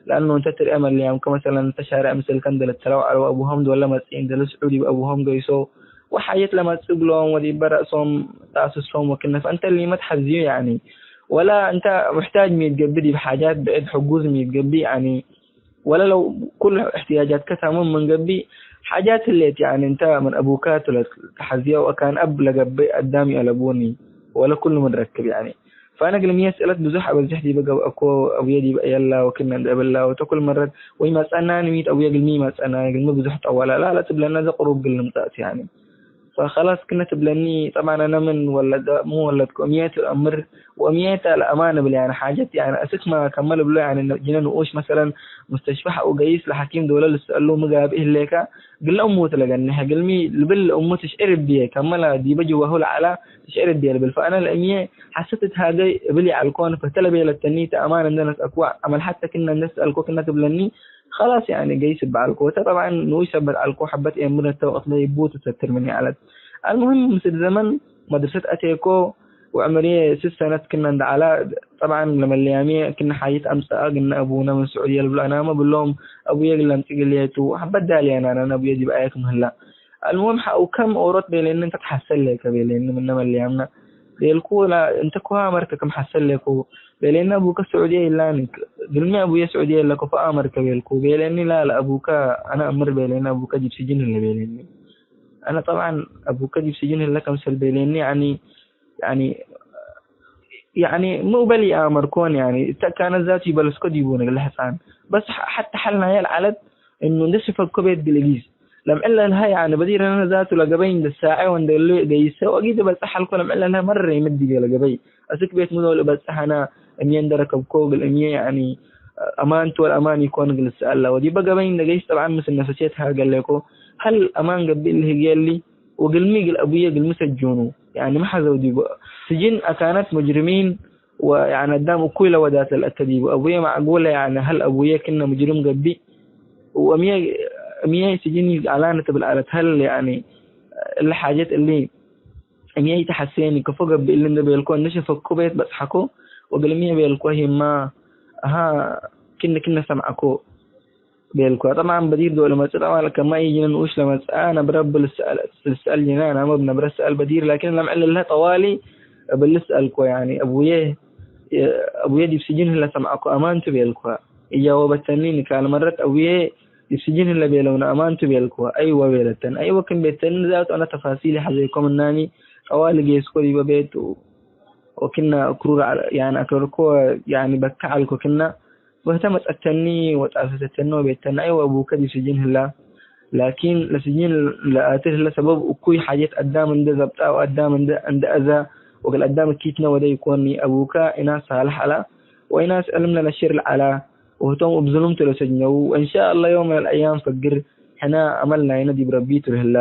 ለአኑ እንተ ትርኤ መለያምከ መሰለን እንተ ሻርዕ ምስልከ እንደ ልትለው ዐለው አቡሆም ዶለ መጽኢ እንደ ልስዑ ዲብ አቡሆም ገይሶ ወሓጀት ለመጽእ እግሎም ወዲበ ረእሶም ጣስሶም ወክነፍ እንተ ሊመት ሐዝዩ ያኒ። ወላ እንተ ሙሕታጅ ሚ ትገብእ ዲብ ሓጃት ብዕድ ሕጉዝ ሚ ትገብእ ያኒ። ወለለው ኩሉ እሕትያጃትከ ታምም ምን ገብእ ሓጃት ህሌት፣ ያኒ እንተ ምን አቡከ ቱ ለተሐዝየ ወአካን አብ ለገብእ አዳም ይአለቡኒ ወለ ኩሉ ምን ረክብ፣ ያኒ። ፈአነ ግልሚ አስእለት ብዙሕ አበዝሕ ዲበ ገብአኮ፣ አቡየ ዲበ የላ ወክነ እንደ እብላ ወተ ኩል መረት ወይ መጸናኒ ሚት አቡየ ግልሚ መጸናኒ፣ ግልሚ ብዙሕ ጠወለ፣ ላ ለትብለነ ዘ ቅሩብ ግል ንምጸእት፣ ያኒ። ፈኸላስ ክነ ትብለኒ፣ ጠብዓን አነ ምን ወለደ፣ ምን ወለድኮ፣ እምዬ ቱ አምር ወእምዬ ተ ለአማን እብል፣ ያኒ ሓጀት፣ ያኒ አስክመ ከመ ልብሎ፣ ያኒ ጅነ ንኡሽ መሰለን ሙስተሽፈ ሐቆ ገይስ ለሐኪም ዶለ ልትሰአሉ ሚ ጋብእ ህሌከ፣ ግለ እሙ ቱ ለገንሐ፣ ግልሚ ልብል እሙ ትሽዕር እብዬ፣ ከመ ለዲበ ጅዋሁ ለዐላ ትሽዕር እብዬ ልብል። ፈአነ ለእምዬ ሐሰት እት ሃገይ እብል ይዐልኮን፣ ፈህተ ለቤለተኒ ተ አማን እንደ ነስአክወ፣ አመል ሐተ ክነ እንደ ትሰአልኮ ክነ ትብለኒ፣ ኸላስ ያኒ ገይስ እበ ዐልኮ። ወተ ጠብዓን ንኡሽ ሰበት ዐልኮ፣ ሐበት ኤምር እተ ወቅት ለይቡቱ ሰትር ምኒ ዐለት። አልሙሂም ምስል ዘመን መድርሰት አቴኮ ወዕምርዬ ስስ ሰነት ክነ እንደ ዐላ፣ ጠብዓን ለመለያምዬ ክነ ሓጀት አምጸአ፣ ግነ አቡነ ምን ስዑድየ ልብሎ አናመ ብሎም፣ አቡዬ እግል ለምጽእ ግልዬ ቱ፣ ሐበት ዳልያና ናነ አቡዬ ዲብ አየ ክም ህላ። አልሙሂም ሐው ከም ኦሮት ቤሌኒ እንተ ተሐሰል ሌከ ቤሌኒ ምነ መለያምና ቤልኩ፣ ላ እንተ ኮ አመርከ ክም ሐሰል ሌኩ ቤሌኒ፣ አቡከ ስዑድየ ኢላኒ፣ ግልሚ አቡየ ስዑድየ ለኮ ፈአመርከ ቤልኩ ቤሌኒ፣ ላ ለአቡከ አነ አምር ቤሌኒ፣ አቡከ ዲብ ስጅን ህለ ቤሌኒ። አነ ጠብዓን አቡከ ዲብ ስጅን ህለ ከምሰል ቤሌኒ፣ ያኒ፣ ያኒ፣ ያኒ ሚ እበል ይአመርኮን፣ ያኒ እተ ካነት ዛቱ ይበለስኮ ዲቡ ንግለ ሕጻን። በስ ሐ-፣ ሐተ ሐል ናየ ለዐለት እኑ እንደ ሽፈኮ ቤት ግልጊዝ ለምዕል ለልሀ፣ ያኒ በዲር አነ ዛቱ ለገበይ እንደ ሳዐ ወእንደ እሉ ገይሰ ወአጊድ በጽሕ ሐልኮ ለምዕል ለልሀ መረ ይምድ ዲቤ ለገበይ። አስክ ቤት ምኖ ልበጽሕ አነ እምዬ እንደ ረከብኮ እግል እምዬ፣ ያኒ አማን ቱ ወለአማን ኢኮን እግል እሰአላ። ወዲበ ገበይ እንደ ገይስ ጠብዓን ምስል ነፈሴት ሃገሌኮ። ሀል አማን ገብእ እሊ ህጌ እሊ? ወግልሚ እግል አቡዬ እግልሚ ሰጁኑ። ያኒ ሚ ሐዘው ዲቡ ስጅን አካነት ሙጅሪሚን ወያኒ አዳም እኩይ ለወዳተ ለአተ ዲቡ አቡዬ ማዕጉለ፣ ያኒ ሀል አቡዬ ክነ ሙጅሪም ገብእ ወእምዬ፣ እምዬ ስጅን ይዝአላነ ትብል ዐለት። ሀል ያኒ እሊ ሓጀት እሊ እምዬ ኢተሐሴኒ፣ ከፎ ገብእ እሊ እንደ ቤልኮ እንደ ሸፈኮ ቤት በጽሐኮ ወእግል እምዬ ቤልኮ ሂማ፣ አሃ ክነ ክነ ሰምዐኮ። ቤልኩ። ጠብዓን በዲር ዶ ለመጽእ ጠባል ከማ ኢጅነ ንኡሽ ለመጽአ ነብረ እብ ልስአል፣ ልስአል ጅነ፣ ናመ እብ ነብረ ሰአል በዲር፣ ላኪን ለምዕል ለሀ ጠዋሊ እብ ልስአልኮ፣ ያኒ አቡዬ፣ አቡዬ ዲብ ስጅን ህለ ሰምዐኮ አማን ቱ ቤልኩ። ኢጃወበተኒ፣ ንካል መረት አቡዬ ዲብ ስጅን ህለ ቤለውነ አማን ቱ ቤልኩ። አይወ ቤለተን። አይወ ክም ቤተኒ ዛቱ አነ ተፋሲል ሐዘይኮ ምናኒ፣ ጠዋሊ ጌስኮ ዲበ ቤት ወክና ክሩር ዐለ፣ ያኒ አክረርኮ፣ ያኒ በከ ዐልኮ ክና። ወህተ መጸተኒ ወጣፈተተኒ ወቤተኒ፣ አይወ አቡከ ዲብ ስጅን ህላ። ላኪን ለስጅን ለአትር ህለ ሰበብ እኩይ ሓጀት አዳም እንደ ዘብጣ ወአዳም እንደ፣ እንደ አዛ ወእግል አዳም እኪትነ ወደ ኢኮኒ። አቡከ ኢናስ ሳልሕ ዐላ ወኢናስ ዕልምነ ነሽር ለዐላ ወህቶም እብ ዝሉም ቱ ለሰጅነዉ። ወእንሻአላህ ዮም ምነል አያም ፈግር ሕነ አመል ናይነ ዲብ ረቢ ቱ ለህላ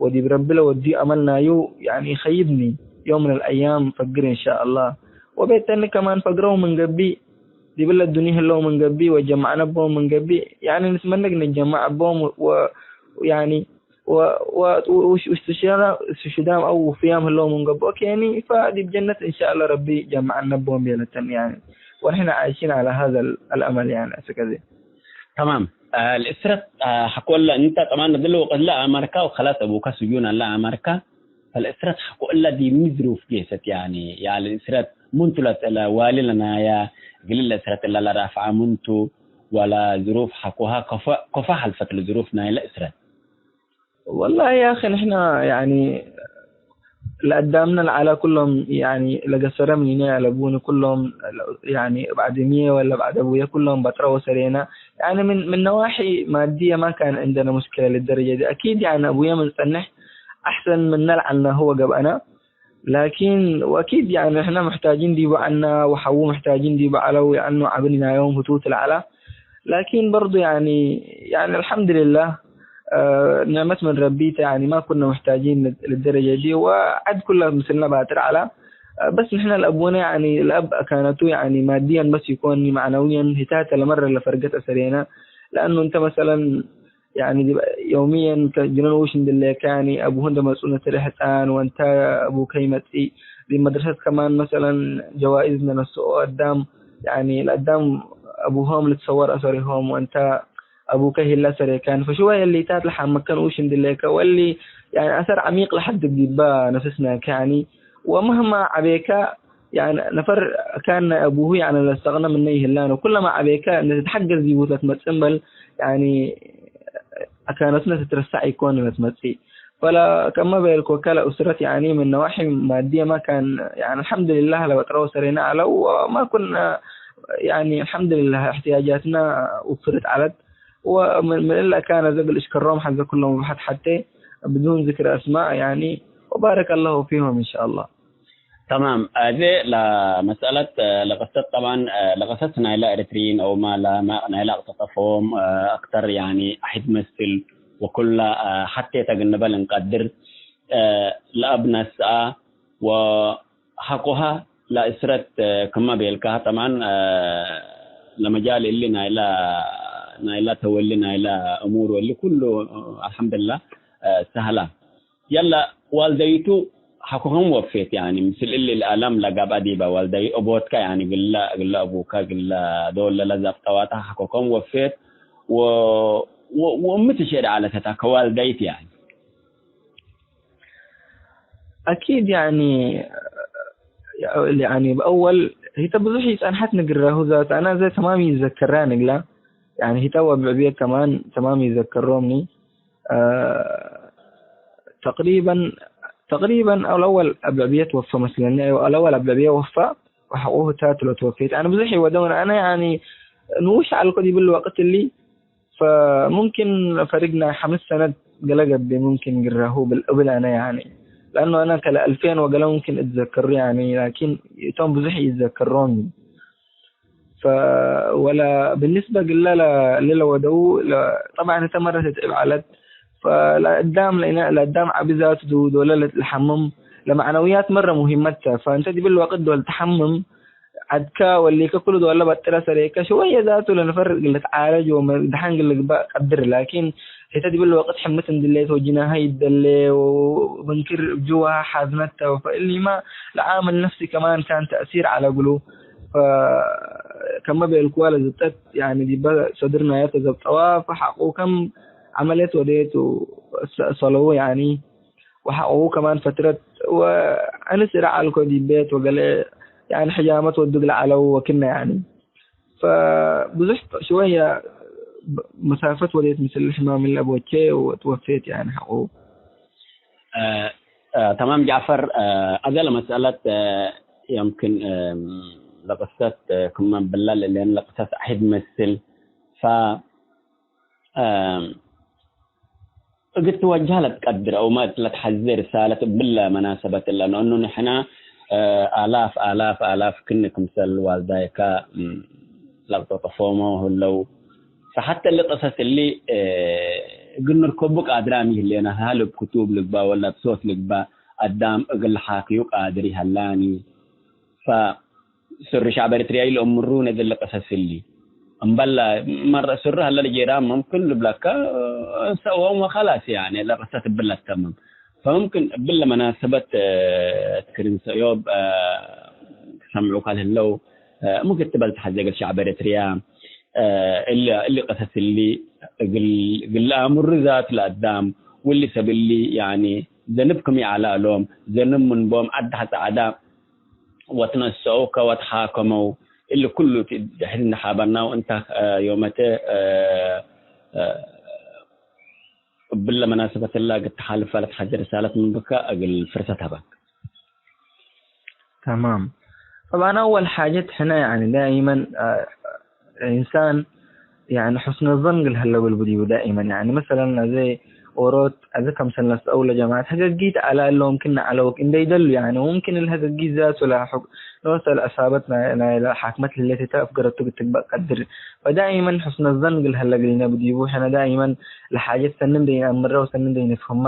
ወዲብ ረቢ ለወድዩ አመል ናዩ ያኒ ኢከይድኒ። ዮም ምነል አያም ፈግር እንሻአላህ። ወቤተኒ ከማን ፈግረው ምን ገብእ ዲብለ ዱንያ ህለው ምን ገብእ ወጀማዕነ ቦም ምን ገብእ፣ ያኒ ንትመነግ ንጀማዕ ቦም ወ-፣ ያኒ ወ-፣ ወ-፣ ውሽ-፣ ውሽጥ ሽዳ-፣ ሽዳም አው ውፍያም ህለው ምን ገብእ፣ ኦኬ፣ ያኒ ፈዲብ ጀነት እንሻአላህ ረቢ ጀማዕነ ቦም ቤለተን፣ ያኒ ወንሕነ ዓይሺን ዐለ ሀዘ አልአመል፣ ያኒ አስከዚ። ተማም። አ፣ ለእስረት፣ አ፣ ሐቆለ እንተ ጠማን ለድለ ወቅት ለአመርካ ወከላስ አቡከ ስጁን አለ አመርካ። ፈልእስረት ሐቆ እለ ዲብ ሚ ዝሩፍ ጌሰት? ያኒ፣ ያለ እስረት ምንቱ ለተ-፣ ለዋሊ ለናያ፣ እግል ለእስረት እለ ለራፍዐ ምንቱ? ወለ ዝሩፍ ሐቆሃ ከፎ፣ ከፎ ሐልፈት ለዝሩፍ ናይለ እስረት? ወላሂ ያ አኺ፣ ንሕና ያኒ ለአዳምነ ለዐለ ኩሎም ያኒ ለገሰረ ምኒነ ያለቡኒ ኩሎም ያኒ እብ ዐድምዬ ወለ እብ ዐደቡዬ ኩሎም በጥረ ወሰሬነ። ያኒ ምን፣ ምን ነዋሒ ማድየ ማ ካን ዕንደነ ሙሽኪለ ለደረጀ ዲ። አኪድ ያኒ አቡዬ ምን ጸንሕ አሕሰን ምነ ለዐልናሁ ወገብአነ። ላኪን ወአኪድ ያኒ ንሕነ ሙሕታጂን ዲቡ ዐልነ ወሐዉ ሙሕታጂን ዲቡ ዐለው፣ ያኑ ዐቢ ናዮም ህቱት ለዐለ። ላኪን በርዱ ያኒ፣ ያኒ አልሐምዱሊላህ፣ እ፣ ኒዕመት ምን ረቢ ተ፣ ያኒ ማ ኩነ ሙሕታጂን ልደረጀ ዲ ወዐድ ኩለ ምስልነ ባጥር ዐለ። እ፣ በስ ንሕነ ለአቡነ ያኒ ለአብ አካነቱ ያኒ ማድየን በስ ኢኮን፣ መዕነውየን ህታተ ለመረ ለፈርገት አሰሬነ። ለአኑ እንተ መሰለን ያኒ ዲብ የውምየን ከጅነን ውሽ እንድሌከ፣ ያኒ አቡሁ እንደ መጽኡ ነትሪ ሕጻን ወእንተ አቡከ ይመጽእ፣ ዲብ መድረሰት ከማን መሰለን ጀዋኢዝ እንደ ነስኦ አዳም፣ ያኒ ለአዳም አቡሆም ልትሰወር አሰሪሆም ወእንተ አቡከ ሂለ አሰሬካን። ፈሽወየ እሊታት ለሓመከን ውሽ እንድሌከ፣ ወእሊ ያኒ አሰር ዐሚቅ ለሐድግ ዲበ ነፍስናከ፣ ያኒ ወመህማ ዐቤከ፣ ያኒ ነፈር ካን ናይ አቡሁ ያኒ ለስተቅነ ምነ ይህላን፣ ወኩለማ ዐቤከ እንደ ትትሐገዝ ዲቡ ለትመጽእ እምበል፣ ያኒ አካነቱ እንደ ትትረሳዕ ኢኮን ለትመጽእ። ፈለ ከመ ቤልኮከ ለኡስረት ያኒ ምን ነዋሒ ማድየ ማ ካን፣ ያኒ አልሐምዱሊላህ ለበጥረው ሰሬነ ዐለው ወማ ኩነ፣ ያኒ አልሐምዱሊላህ እሕትያጃትነ ውፍርት ዐለት። ወምን፣ ምን እለ ካን ዘግል እሽከሮም ሐዘ ኩሎም ብሐት ሐቴ ብዱን ዝክር አስማእ ያኒ ወባረከ አላሁ ፊሆም እንሻአላህ። ተማም። አዜ ለመስአለት፣ እ፣ ለቅሰት ጠብዓን፣ እ፣ ለቅሰት ናይለ ኤሪትሪይን አውመ ለመ-፣ ናይለ አቅጠጠፎም፣ እ፣ አክተር ያኒ አሕድ መስል ወኩለ፣ እ፣ ሐቴ ተግንበል እንቀድር፣ እ፣ ለአብ ነስአ ወሐቆሀ ለእስረት፣ እ፣ ክመ ቤልካህ ጠብዓን፣ እ፣ ለመጃል እሊ ናይለ፣ ናይለ ተወሊ ናይለ እሙር ወሊ ኩሉ፣ እ፣ አልሐምዱሊላህ፣ እ፣ ሰህላ። የለ ዋልደይቱ ሐቆ ክም ወፌት፣ ያኒ ምስል እሊ ለአለም ለገብአ ዲበ ዋልደይ አቦትከ፣ ያኒ ግለ፣ ግለ አቡከ፣ ግለ ዶል ለዘብጠዋተ ሐቆ ክም ወፌት ወ-፣ ወ-፣ ወእምት ሸድ ዐለተታ ከዋልደይት፣ ያኒ። አኪድ፣ ያኒ፣ ያኒ በአወል ሂተ ብዙሕ ይጸንሐት ንግራሁ ዛት አና ዘ ተማም ይዘከራ ንግላ፣ ያኒ ሂተ ወብዕብየት ከማን ተማም ይዘከሮምኒ። አ፣ ተቅሪበን፣ ተቅሪበን አለወል አብዕብየት ወፈ መስለኒ። አይወ፣ አለወል አብዕብየ ወፈ ወሐቆሁ ታት ለትወፌት። አነ ብዙሕ ይወደውን አነ ያኒ ንኡሽ አልኮ ዲብል ወቅት እሊ፣ ፈሙምኪን ፈርግ ናይ ሐምስ ሰነት ገለ ገብእ ሙምኪን ግራሁ ብል፣ እብል አነ ያኒ። ለአኑ አነ ከለ አልፌን ወገለ ሙምኪን እትዘከሩ ያኒ፣ ላኪን እቶም ብዙሕ ይዘከሮም። ፈ-፣ ወለ ብንስበ ግለ ለ-፣ ለለወደው ለ-፣ ጠብዓን እተ መረ ትትዕብ ዐለት። ፈለአዳም ለእነ-፣ ለአዳም ዐቢ ዛቱ ዱ-፣ ዶለ ለ-፣ ለሐምም ለመዕነውያት መረ ሙሂመት ተ። ፈእንተ ዲብል ወቅት ዶል ተሐምም ዐድከ ወሊከ ኩሉ ዶለ በጥረ ሰሬከ ሽወየ ዛቱ ለነፈር እግል ልትዓለጅ ወመ-፣ ደሐን እግል ልግበእ ቀድር። ላኪን ህተ ዲብል ወቅት ሕምት እንድሌት ወጅናሀ ይደሌ ወምንክር እብ ጅዋሀ ሓዝነት ተ። ፈእሊመ ለዓምል ነፍሲ ከማን ካን ተእሲር ዐለ እግሉ። ፈ-፣ ከመ ቤልክዋ ለዝብጠት፣ ያኒ፣ ዲበ ሰድር ናየ ተዘብጠዋ፣ ፈሐቁ ከም ዐመልየት ወዴት ወሰ-፣ ሰለው፣ ያኒ፣ ወሐቁ ከማን ፈትረት ወአንስ እረ ዐልኮ ዲብ ቤት ወገሌ፣ ያኒ፣ ሕጃመት ወዱ እግለ ዐለው ወክነ፣ ያኒ፣ ፈብዙሕ ሽወየ መሳፈት ወዴት ምስል ሕማም እለ ቦቼ ወትወፌት፣ ያኒ፣ ሐቁ። አ፣ አ፣ ተማም ጃዕፈር፣ አ፣ አዜ ለመስአለት፣ አ፣ የምክን፣ አ፣ ለቅሰት፣ አ፣ ክመ ብላል እለን ለቅሰት አሕድ መስል፣ ፈ፣ አ፣ እግል ትወጅሀ ለትቀድር አውመ ለትሐዜ ርሳለት እብለ መናሰበት እለ፣ ለእኑ ንሕነ፣ አ፣ አላፍ፣ አላፍ፣ አላፍ ክኒ ክምሰል ዋልዳይከ፣ ም፣ ለቅጠጠፎሞ ህለው። ፈሐተ እሊ ቅሰስ እሊ፣ እ፣ እግል ንርከቡ ቃድራም ይህሌነ፣ ሀል እብ ክቱብ ልግበእ ወለ እብ ሶት ልግበእ፣ አዳም እግል ለሓክዩ ቃድር ይሀላኒ። ፈ-፣ ሱሪ ሸዕብ ኤሪትርያ ኢለአምሩነ እሊ ቅሰስ እሊ። እምበል መረ ሱሪ ሀለ ለጄራም ሙምክን ልብለከ፣ እንሰኦም ወከላስ፣ ያኒ፣ ለቅሰት እብለ ተምም። ፈሙምክን እብለ መናሰበት፣ እ፣ ትክርን ሰእዮብ፣ እ፣ ክሰምዑ ካልህለው፣ እ፣ ሙምክን ትበል ተሐዜ እግል ሸዕብ ኤሪትርያ፣ እ፣ እሊ፣ እሊ ቅሰስ እሊ እግል፣ እግል ለአምሩ ዛት ለአዳም፣ ወእሊ ሰብ እሊ፣ ያኒ፣ ዘንብ ክም ይዐለ እሎም፣ ዘንብ ምን ቦም ዐድ ሐ ጸዕዳ ወትነሰአው ከወትሓከመው፣ እሊ ኩሉ ቲ-፣ ድሕድ እንደ ሓበርናው እንተ፣ እ፣ ዮመተ፣ እ፣ እ፣ እብለ መናሰበት እላ እግል ተሓልፈ ለትሐዜ ርሳለት ምን ብከ እግል ፍርሰት ሀበክ። ተማም። ጠብዓን አወል ሓጀት ሕነ፣ ያኒ፣ ዳኢመን፣ አ፣ ኢንሳን፣ ያኒ፣ ሑስነ ዞን እግል ሀለው እግል ብድዩ ዳኢመን። ያኒ፣ መሰለን፣ አዜ ኦሮት አዜ ከምሰል ነስአው ለጀማዐት ህገጊት ዐለ እሎም ክነ ዐለው እንዴ ይደሉ፣ ያኒ ሙምክን እሊ ህገጊት ዛቱ ለሐቁ ኖሰ ለዐሳበት ናይ፣ ናይ ለሓክመት ለህሌት እተ አፍገረቱ ግትግበእ ቀድር። ፈዳኢመን ሑስነ ዘን እግል ሀለ እግልነ ብዲቡ፣ ሕነ ዳኢመን ለሓጀት ሰኒ እንዴ ነአምረ ወሰኒ እንዴ ንፍህማ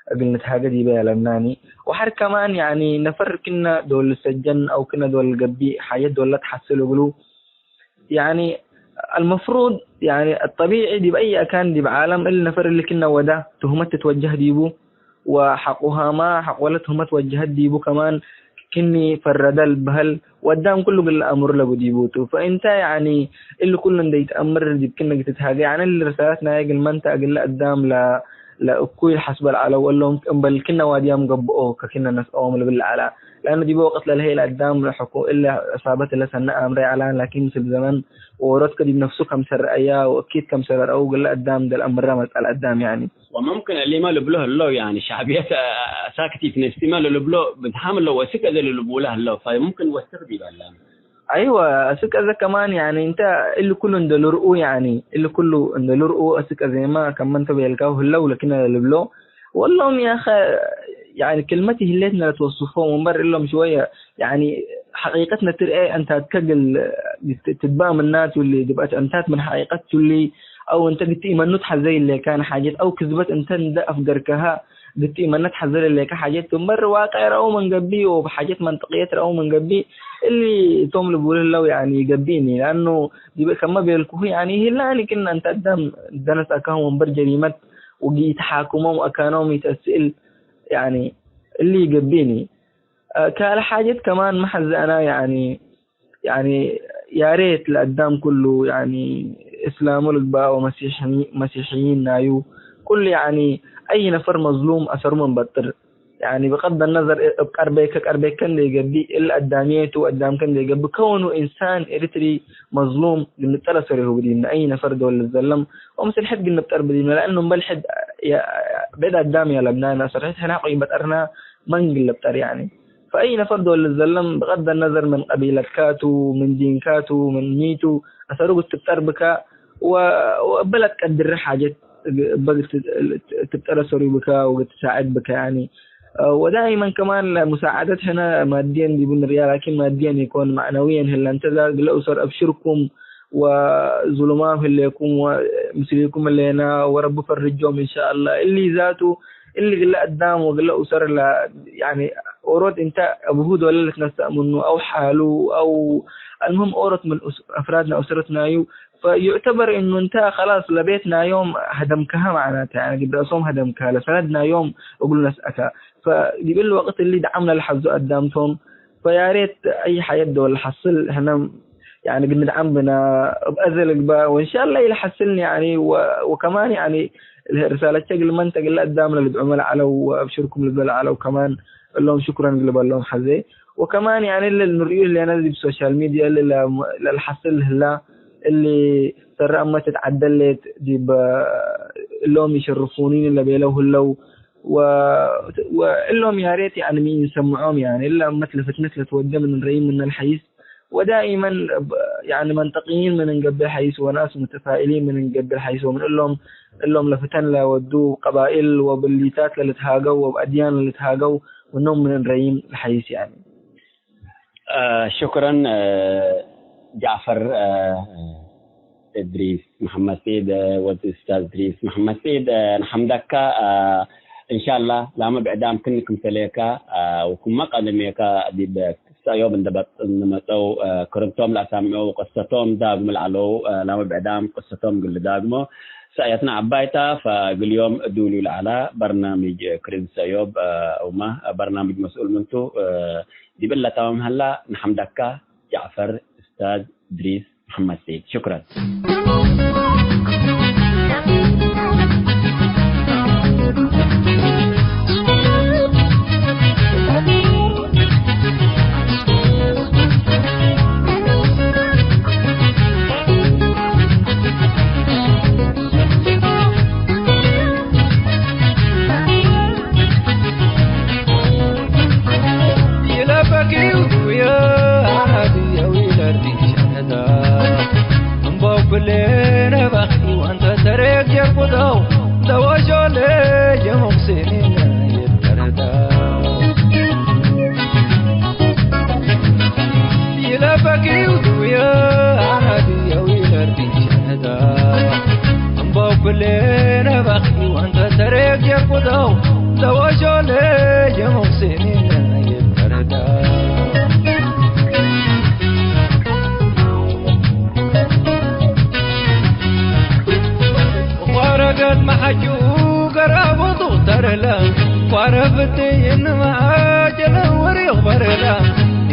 እግል ንትሃገ ዲበ ያለብናኒ። ወሐር ከማን ያኒ ነፈር ክነ ዶል ልሰጀን አው ክነ ዶል ልገብእ ሓጀት ዶል ለትሐስል እግሉ ያኒ አልመፍሩድ ያኒ አጠቢዒ ዲብ አይ አካን ዲብ ዓለም እሊ ነፈር እሊ ክነ ወደ ትሁመት ትትወጀህ ዲቡ፣ ወሐቆሃማ ሐቆለ ትሁመት ወጀሀት ዲቡ ከማን ክኒ ፈረደ ልበህል ወአዳም ኩሉ እግል ለአምሩ ለቡ ዲቡ ቱ። ፈእንተ ያኒ እሊ ኩሉ እንዴ ኢተአምር ዲብ ክነ ግትትሃገ ያኒ እሊ ርሳለት ናየ እግል መንተ እግል ለአዳም ለ-፣ ለእኩይ ለሐስበ ለዐለው እሎም እምበል ክነ ዋድያም ገብኦ ከክነ ነስአዎም ልብል ለዐላ። ለአኑ ዲበ ወቅት ለልሀይ ለአዳም ለሕኩ እለ ዕሳበት እለ ሰነ አምረ ይዐላን፣ ላኪን ምስል ዘመን ወወሮትከ ዲብ ነፍሱ ከምሰል ረአያ ወእኪት ከምሰል ረአው እግለ አዳም ደል አምረ መጽአ ለአዳም ያኒ። ወመምክን እሊመ ልብሎ ህለው ያኒ ሸዕብየት ሳክት ኢትነስቲመ ለልብሎ ብዝሓም ህለው ወስክ እዘ ልልቡለ ህለው ፈሙምክን ወስክ ዲብ አላም። አይወ፣ አስክ አዘ ከማን፣ ያኒ፣ እንተ እሊ ኩሉ እንደ ልርኡ፣ ያኒ፣ እሊ ኩሉ እንደ ልርኡ፣ አስክ አዜማ ከመ እንተ ቤልካሁ ህለው ለክነ ለልብሎ፣ ወሎም ያኸ፣ ያኒ፣ ክልመት ይህሌትነ ለትወስፎም፣ ወንበር እሎም ሽወየ፣ ያኒ፣ ሐቂቀት ነትርኤ፣ እንታትከ እግል ትትበአ ምናቱ እሊ፣ ድብአት እንታት ምን ሐቂቀት ቱ እሊ፣ አው እንተ ግትኢመኑ ተሐዘይ እሌካን ሓጀት፣ አው ክዝበት እንተ እንደ አፍገርከሃ፣ ግትኢመነት ሐዘ ለሌከ ሓጀት ቱ እምበር፣ ዋቅዕ ረአው ምን ገብእ ወእብ ሓጀት መንጠቅየት ረአው ምን ገብእ፣ እሊ እቶም ልቡሉ ህለው፣ ያኒ፣ ገብእኒ። ለአኑ ዲብ ከመ ቤልኩሁ፣ ያኒ፣ ህላኒ ክእነ እንተ አዳም ደነስ አካሆም ወንበር ጀሪመት ወጊ ኢተሓክሞም ወአካኖም ኢተአስእል፣ ያኒ፣ እሊ ገብእኒ። አ፣ ካልእ ሓጀት ከማን መሐዘአና፣ ያኒ፣ ያኒ፣ ያሬት ለአዳም ኩሉ፣ ያኒ፣ እስላሙ ልግባእ ወመሲሕኒ-፣ መሲሕይን ናዩ፣ ኩሉ፣ ያኒ፣ አይ ነፈር መዝሉም አሰሩ ምን በጥር። ያኒ፣ ብቀድ ነዘር እብ ቀርቤከ፣ ቀርቤከ እንዴ ገብእ፣ እለ አዳምዬ ቱ፣ አዳምከ እንዴ ገብእ፣ ከውኑ ኢንሳን ኤሪትሪ መዝሉም ግንብጠር አሰሩ ብዲብነ፣ አይ ነፈር ዶል ልዘለም፣ ወምስል ሕድ ግንብጠር ብዲብነ፣ ለአኑ እምበል ሕድ የ-፣ ብዕድ አዳም ያለብናነ፣ አሰር ሕድ ሕና ቆይ በጠርና፣ መን ግል ልብጠር፣ ያኒ። ፈአይ ነፈር ዶል ልዘለም፣ ብቀድ ነዘር ምን ቀቢለትካ ቱ፣ ምን ዲንካ ቱ፣ ምን ሚ ቱ፣ አሰሩ እግል ትብጠር ብካ፣ ወ-፣ ወእበ ለትቀድር ሓጀት እበ እግል ትብጠር አሰሩ ብካ ወእግል ትሳዕድ ብካ፣ ያኒ። ወዳይመን ከማን ለሙሳዕደት ሕነ ማድየን ዲቡ ንርያ፣ ላኪን ማድየን ኢኮን፣ መዕነውየን ህለ። እንተ ዛት እግለ ኡሰር አብሽርኩም፣ ወዙሉማም ህሌኩም ወምስሊኩም ህሌና ወረቢ ፈርጆም እንሻአላህ። እሊ ዛቱ እሊ ግለ አዳም ወግለ ኡሰር ለ-፣ ያኒ ኦሮት እንተ አቡሁ ዶለ ልትነሰእ ምኑ አው ሓሉ አው አልሙህም ኦሮት ምን ኡስ-፣ አፍራድ ናይ ኡሰረት ናዩ ፈዩዕተበር እኑ እንተ ከላስ ለቤት ናዮም ሀደምከሀ መዕናተ፣ ያኒ ዲብ ረአሶም ሀደምከሀ ለሰነድ ናዮም እግሉ ነስአከ። ፈዲብ እሊ ወቅት እሊ ደዓም ለልሐዙ አዳም ቶም። ፈያሬት አይ ሐየት ዶል ለሐስል ሕነ ያኒ ግንድዓም ብነ እብ አዘ ልግበእ ወእንሻአላህ ኢለሐስልኒ ያኒ ወ-፣ ወከማን ያኒ ርሳለቼ እግል መንተ እግል አዳም ለልድዑመ ለዐለው ወአብሽርኩም ልብለ ለዐለው ከማን እሎም ሽኩረን እግል በሎም ሐዜ። ወከማን ያኒ እሊ ንርእዩ ህሌነ ዲብ ሶሻል ሚድየ እሊ ለ-፣ ለልሐስል ህላ እሊ ሰረ አመ ትትዐደሌት ዲብ እሎም ይሸርፉኒኒ ለቤለው ህለው ወ-፣ ወእሎም ያሬት ያኒ ሚ እንሰምዖም ያኒ እለ አመት ለፍትነት ለትወዴ ምን እንረይም ምነ ለሐይስ ወዳኢመን ያኒ መንጠቅይን ምን እንገብእ ሐይስ ወናስ ሙተፋኢሊን ምን እንገብእ ሐይስ ወምን እሎም እሎም ለፍተን ለወዱ ቀባይል ወብሊታት ለልትሃገው ወብአድያን ለልትሃገው ምኖም ምን እንረይም ለሐይስ ያኒ። አ፣ ሽኩረን፣ አ፣ ጃዕፈር፣ አ፣ እድሪስ መሐመድ ሰዒድ፣ አ፣ ወድ ኡስታዝ እድሪስ መሐመድ ሰዒድ፣ አ፣ ነሐምደካ፣ አ፣ እንሻላ ላመ ብዕዳም ክን ክምሰሌካ፣ አ፣ ወክመ ቀደሜካ ዲብ ክሰ ዮም እንደ በጥ-፣ እንመጸው፣ አ፣ ክርንቶም ለአሳምዑ ወቅሰቶም ዳግም ለዐለው፣ አ፣ ላመ ብዕዳም ቅሰቶም እግል ዳግሞ ሰእየትነ ዐባይ ታ፣ ፈእግል ዮም ዱሉ ለዐላ በርናምጅ ክርን ሰእዮብ፣ አ፣ ኡመ በርናምጅ መስኡል ምንቱ፣ አ፣ ዲብለ ተማም ሀላ፣ ነሐምደካ ጃዕፈር፣ እስታዝ እድሪስ መሐመድ ሰዒድ። ሽክረን። በኪው ዱየ አናድየው ኢለርዲ ሸነታ። እምበው ኩሌነ በኪ ወንተ ተሬክ የቁደው፣ ለወሾለ የሙስሊምነ ይተረዳ። ቋረገት መሐጁ ገራቡ ዱክተርለ፣ ቋረ ፍትይ እንመ አጀለ ወሪቅ በርለ፣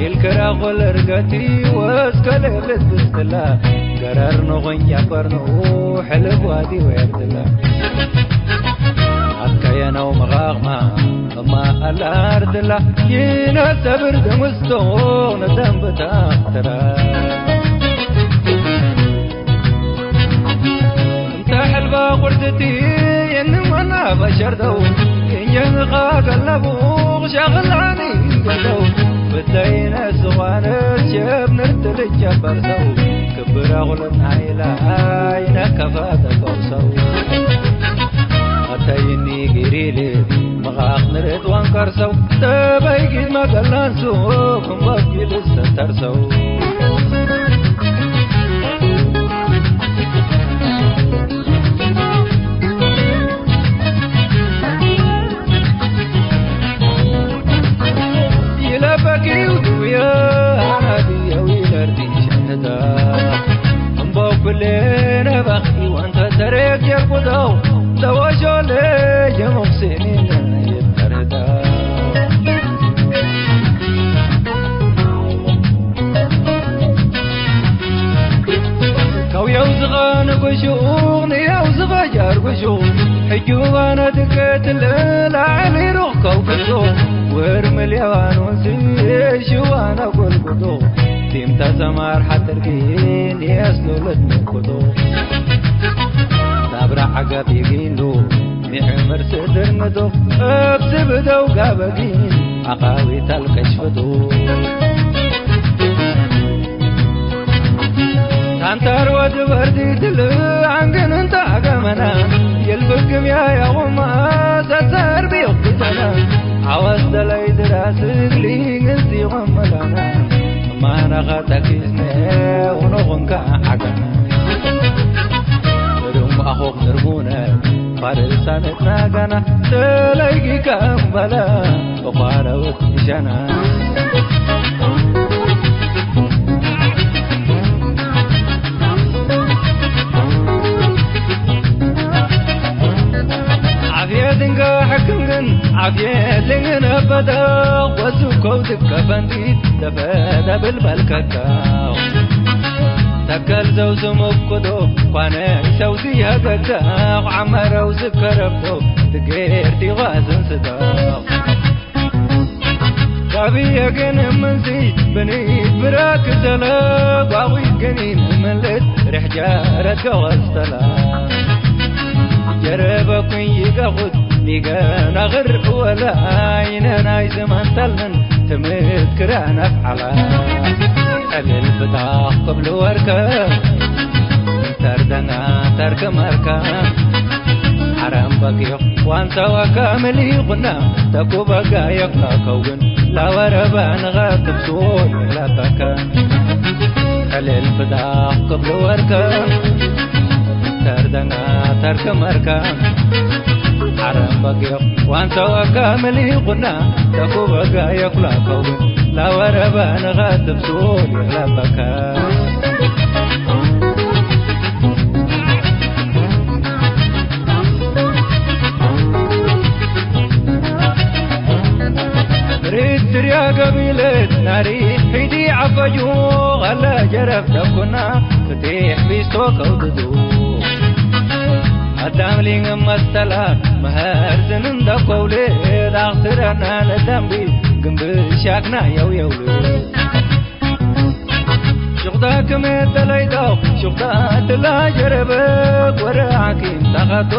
ኢልክራቆ ለርገቲ ወእስከ ሌብት ብስትለ፣ ገረር ንኹን ጀበርኑ ሕልብ ዋዲ ወየርትለ። አትከየነው መቃቅማ እማ አለ አርትለ፣ ይነሰብር ደምስቶ ነደንብታ አክትረ። እንተ ሕልባ ቁርትቲ የንመና በሸርደው፣ የንኻ ገለቡ ሸኽላኒ ገደው፣ ብደይነ ስዋነት ሸብ ንርት ልጀበር ሰው፣ ክብረ ቁልናይ ለአይነ ከፋተ ፈውሰው። አተይኒ ጊሪል መኻኽ ንርት ወንቀርሰው፣ ተበይጊት መገላንሱ ክም ወኪል እስተተርሰው። ይለበኪው ዱየ አናድየው ኢለርዲ ሸንተ። እምበው ኩሌነ በኺ ወንተ ተሬክ የርቁደው፣ ለወሾለ የሙሕሲኒነ ይብተርዳ። ከውየው ዝኸ ንጉሹቕ ንየው ዝኸ ጃርጉሹቕ፣ ሕጁባነ ድቀትለ ላዕሊ ሩቕ ከውክቶ፣ ወርምል የዋኖንሲ ሽዋነ ጎልጉቶ፣ ቲምተ ሰማር ሐትርኪን የስኑ ልትምኩቶ። ናብረ ዐገብ ይጊኑ ሚዕምር ስድር ንዱቕ፣ እብ ዝብደው ጋበጊን አቃዊት አልቀሽፍቱ። ታንታር ወድ በርዲትል አንግን እንተ አገመና፣ የልብግም ያያውማ ሰሰር ቢቁተና፣ አወስ ደላይ ድራስ እግሊ ግንዚ ወመላና፣ ማነኸ ተኪስነ ወነኹንካ ሐቀና። እዱም አኹክ ንርቡነ ፋርሳነት ናጋና፣ ተለይጊከ እምበለ ወፋረውት ሸና። ዓፍየት እንገ ሕክም ግን ዓፍየት ልንግነ በደቅ ወሱ ከውድቅ ከፈንዲት ተፈደ ብልበልከካ። ተከል ዘውዝም እኩዶ ኳነ ሰውዚ ሀገግዳቕ ዐመረው ዝከረብቶ ትጌር ዲጓዝን ስዳቕ። ጋብየ ግን ምንዚ ብኒት ብራክ ዘለ ጓዊ ግኒን ምልት ርሕጀረት ገወስተላ። ጀረበኩኝ ይገኹት ኒገ ነግር ወለ አይነ ናይ ዝማን ተልምን ትምት ክረ ነፍዓላ። ዕልል ፍታኽ ክብሉ ወርከ ተርደና ተርክ መርከ ሐረም በጊዕ ዋንተ ወከምል ይኹና ተኩበጋ የካ ከውን ላወረበ ንኸ ክብሱ ይለበከ። ዕልል ፍታኽ ክብሉ ወርከ ተርደና ተርክ መርከ ሐረም በጊዕ ዋንተ ወከምል ይኹና ተኩበጋ የኩላ ከውን ላወረበ ንኸ ክብሱ ይለበከ። ሪት ድርያ ገቢለት ናሪ ሒዲ ዐፈዩ፣ ሀለ ጀረብ ደኩና ፍቴሕ ቢስቶ ከውድዱ። አዳም ሊንግ መስተላ መሀር ዝን እንደ ኮውሌ፣ ዳክትረና ለደንቢ ግንብ ሻክና የውየውል። ሹቅታ ክም ተለይቶ ሹቅታ ትላ ጀረበ፣ ወረ ሐኪም ተኸቶ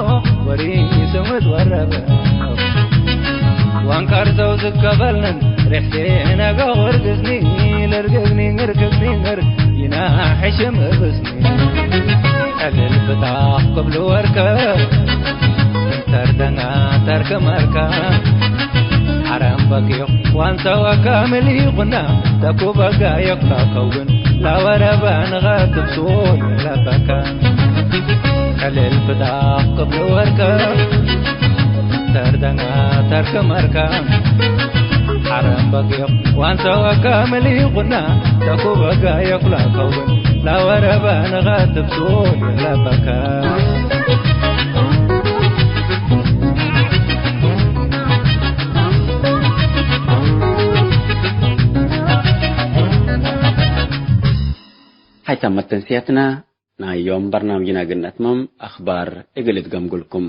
ወሪ ስምድ ወረበ። ዋንካር ሰው ዝከበልነን ሬሕሴነ ገወር ግዝኒ፣ ለርግግኒ ንርግግኒ ንር ይና ሕሽም እብስኒ። ዕልል ፍታኽ ክብሉ ወርከ፣ ተርደና ተርክ መርከ፣ ረምበኪ ዋንሰወ ካምል ይኹና፣ ተኩበ ጋየቅ ላከውን፣ ላወረበ ንኸትብ ሱል ለበከ። ከሌል ፍዳቅ ቅብል ወርከ፣ ተርደና ተርክ መርከ። ሐረምበኪ ዋንሰወ ካምል ይኹና፣ ተኩበ ጋየቅ ላከውን፣ ላወረበ ንኸትብ ሱል ለበከ። ሀይታም መተንስያትና ናይ ዮም በርናምጅና እግል ነትመም አኽባር እግል እትገምጉልኩም።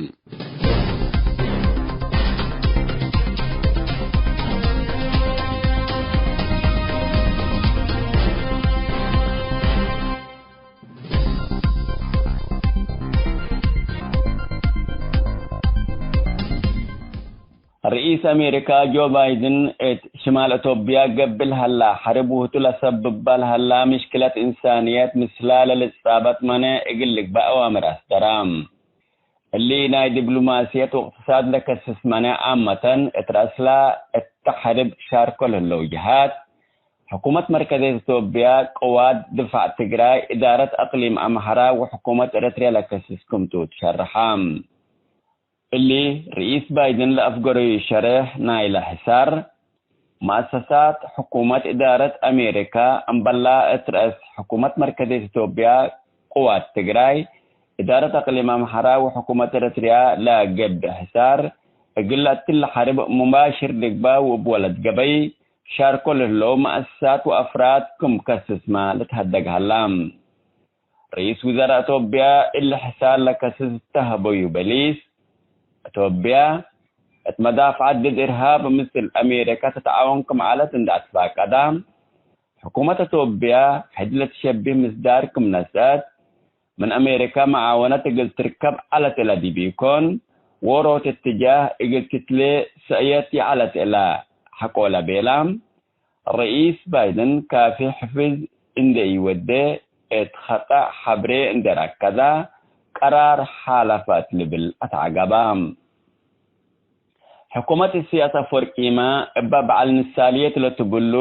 ርኢስ አሜሪካ ጆ ባይድን፣ እት ሽማል አቶብያ ገብእ ለሀላ ሐርብ ውህቱ ለሰብባ ለሀላ ምሽክለት እንሳንየት ምስላ ለልትጻበጥ መነ እግል ልግበእ አዋምር አስደራ። እሊ ናይ ዲብሎማስየት ወእቅትሳድ ለከስስ መነ አመተን እት ረአስላ እተ ሐርብ ሻርኮ ለህለው ጀሃት፣ ሕኩመት መርከዘየት አቶብያ፣ ቅዋት ድፋዕ ትግራይ፣ እዳረት አቅሊም አምሐራ ወሕኩመት ኤረትርያ ለከስስ ክምቱ ትሸርሐ። እሊ፣ ርኢስ ባይደን ለአፍገረዩ ሸሬሕ ናይለ ሕሳር፣ መአሰሳት ሕኩመት እዳረት አሜሪካ፣ እምበላ እት ረአስ ሕኩመት መርከዘየት ኢትዮጵያ፣ ቅዋት ትግራይ፣ እዳረት አቅሊም አምሐራ ወሕኩመት ኤረትርያ ለገብእ ሕሳር፣ እግል ለአትለ ሐርብ ሙባሽር ልግባእ ወእብ ወለት ገበይ ሻርኮ ለህለው መአሰሳት ወአፍራድ ክም ከስስመ ልትሀደግ ሀላ። ርኢስ ውዘራእ ቶብያ እሊ ሕሳር ለከስስ እተ ሀበዩ በሊስ፣ ቶብያ እት መዳፍዐት ድድ እርሃብ ምስል አሜሪካ ትትዓወን ክም ዐለት እንዴ አትፋቀዳ፣ ሕኩመት ቶብያ ሕድ ለትሸቢህ ምስዳር ክም ነስአት፣ ምን አሜሪካ መዓወነት እግል ትርከብ ዐለት እለ ዲብ ኢኮን፣ ዎሮት እትጃህ እግል ትትሌ ሰእየት ይዐለት እለ ሐቆለ ቤላ። ርኢስ ባይደን ካፊ ሕፍዝ እንዴ ኢወዴ፣ እት ኸጠእ ሐብሬ እንዴ ረከዛ፣ ቀራር ሓለፈት ልብል አትዐገባ። ሕኩመት ኢሰያስ አፈወርቂመ እበ በዐል ንሳልየት ለትብሉ፣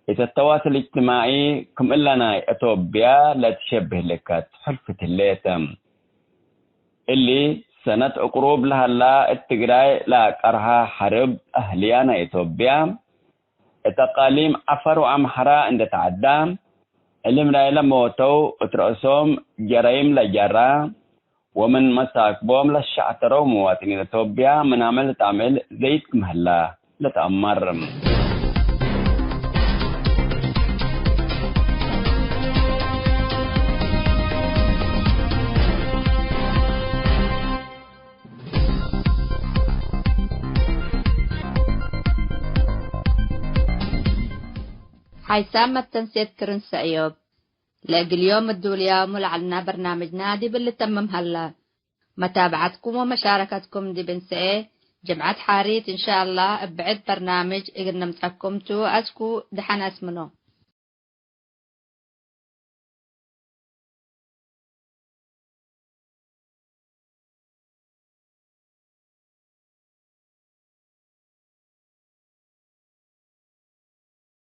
እተ ተዋስል እጅትማዒ ክም እለ ናይ አቶብያ ለትሸብህ ልከት ሕልፍት ህሌት። እሊ ሰነት ዕቅሩብ ለሀላ እት ትግራይ ለአቀርሃ ሐርብ አህልያ ናይ አቶብያ፣ እት አቃሊም ዐፈር ወአምሐራ እንዴ ተዐዳ፣ እሊ ምናይለ ሞተው እት ረአሶም ጀረይም ለጀራ፣ ወምን መሳክቦም ለሸዕተረው ሙዋጥኒን አቶብያ ምናመ ልትአምዕል ዘይድ ክም ሀላ ልትአመር። ሓይሳም መተንሴት ክርን ሰእዮብ። ለእግል ዮም እዱልያሙ ለዐልና በርናምጅና ዲብ ልተምም ሀለ። መታብዐትኩም ወመሻረከትኩም ዲብ እንሰኤ ጅምዐት ሓሪት እንሻአላህ እብ ብዕድ በርናምጅ እግል ነምጸኩም ቱ። አስኩ ደሐን አስምኖ።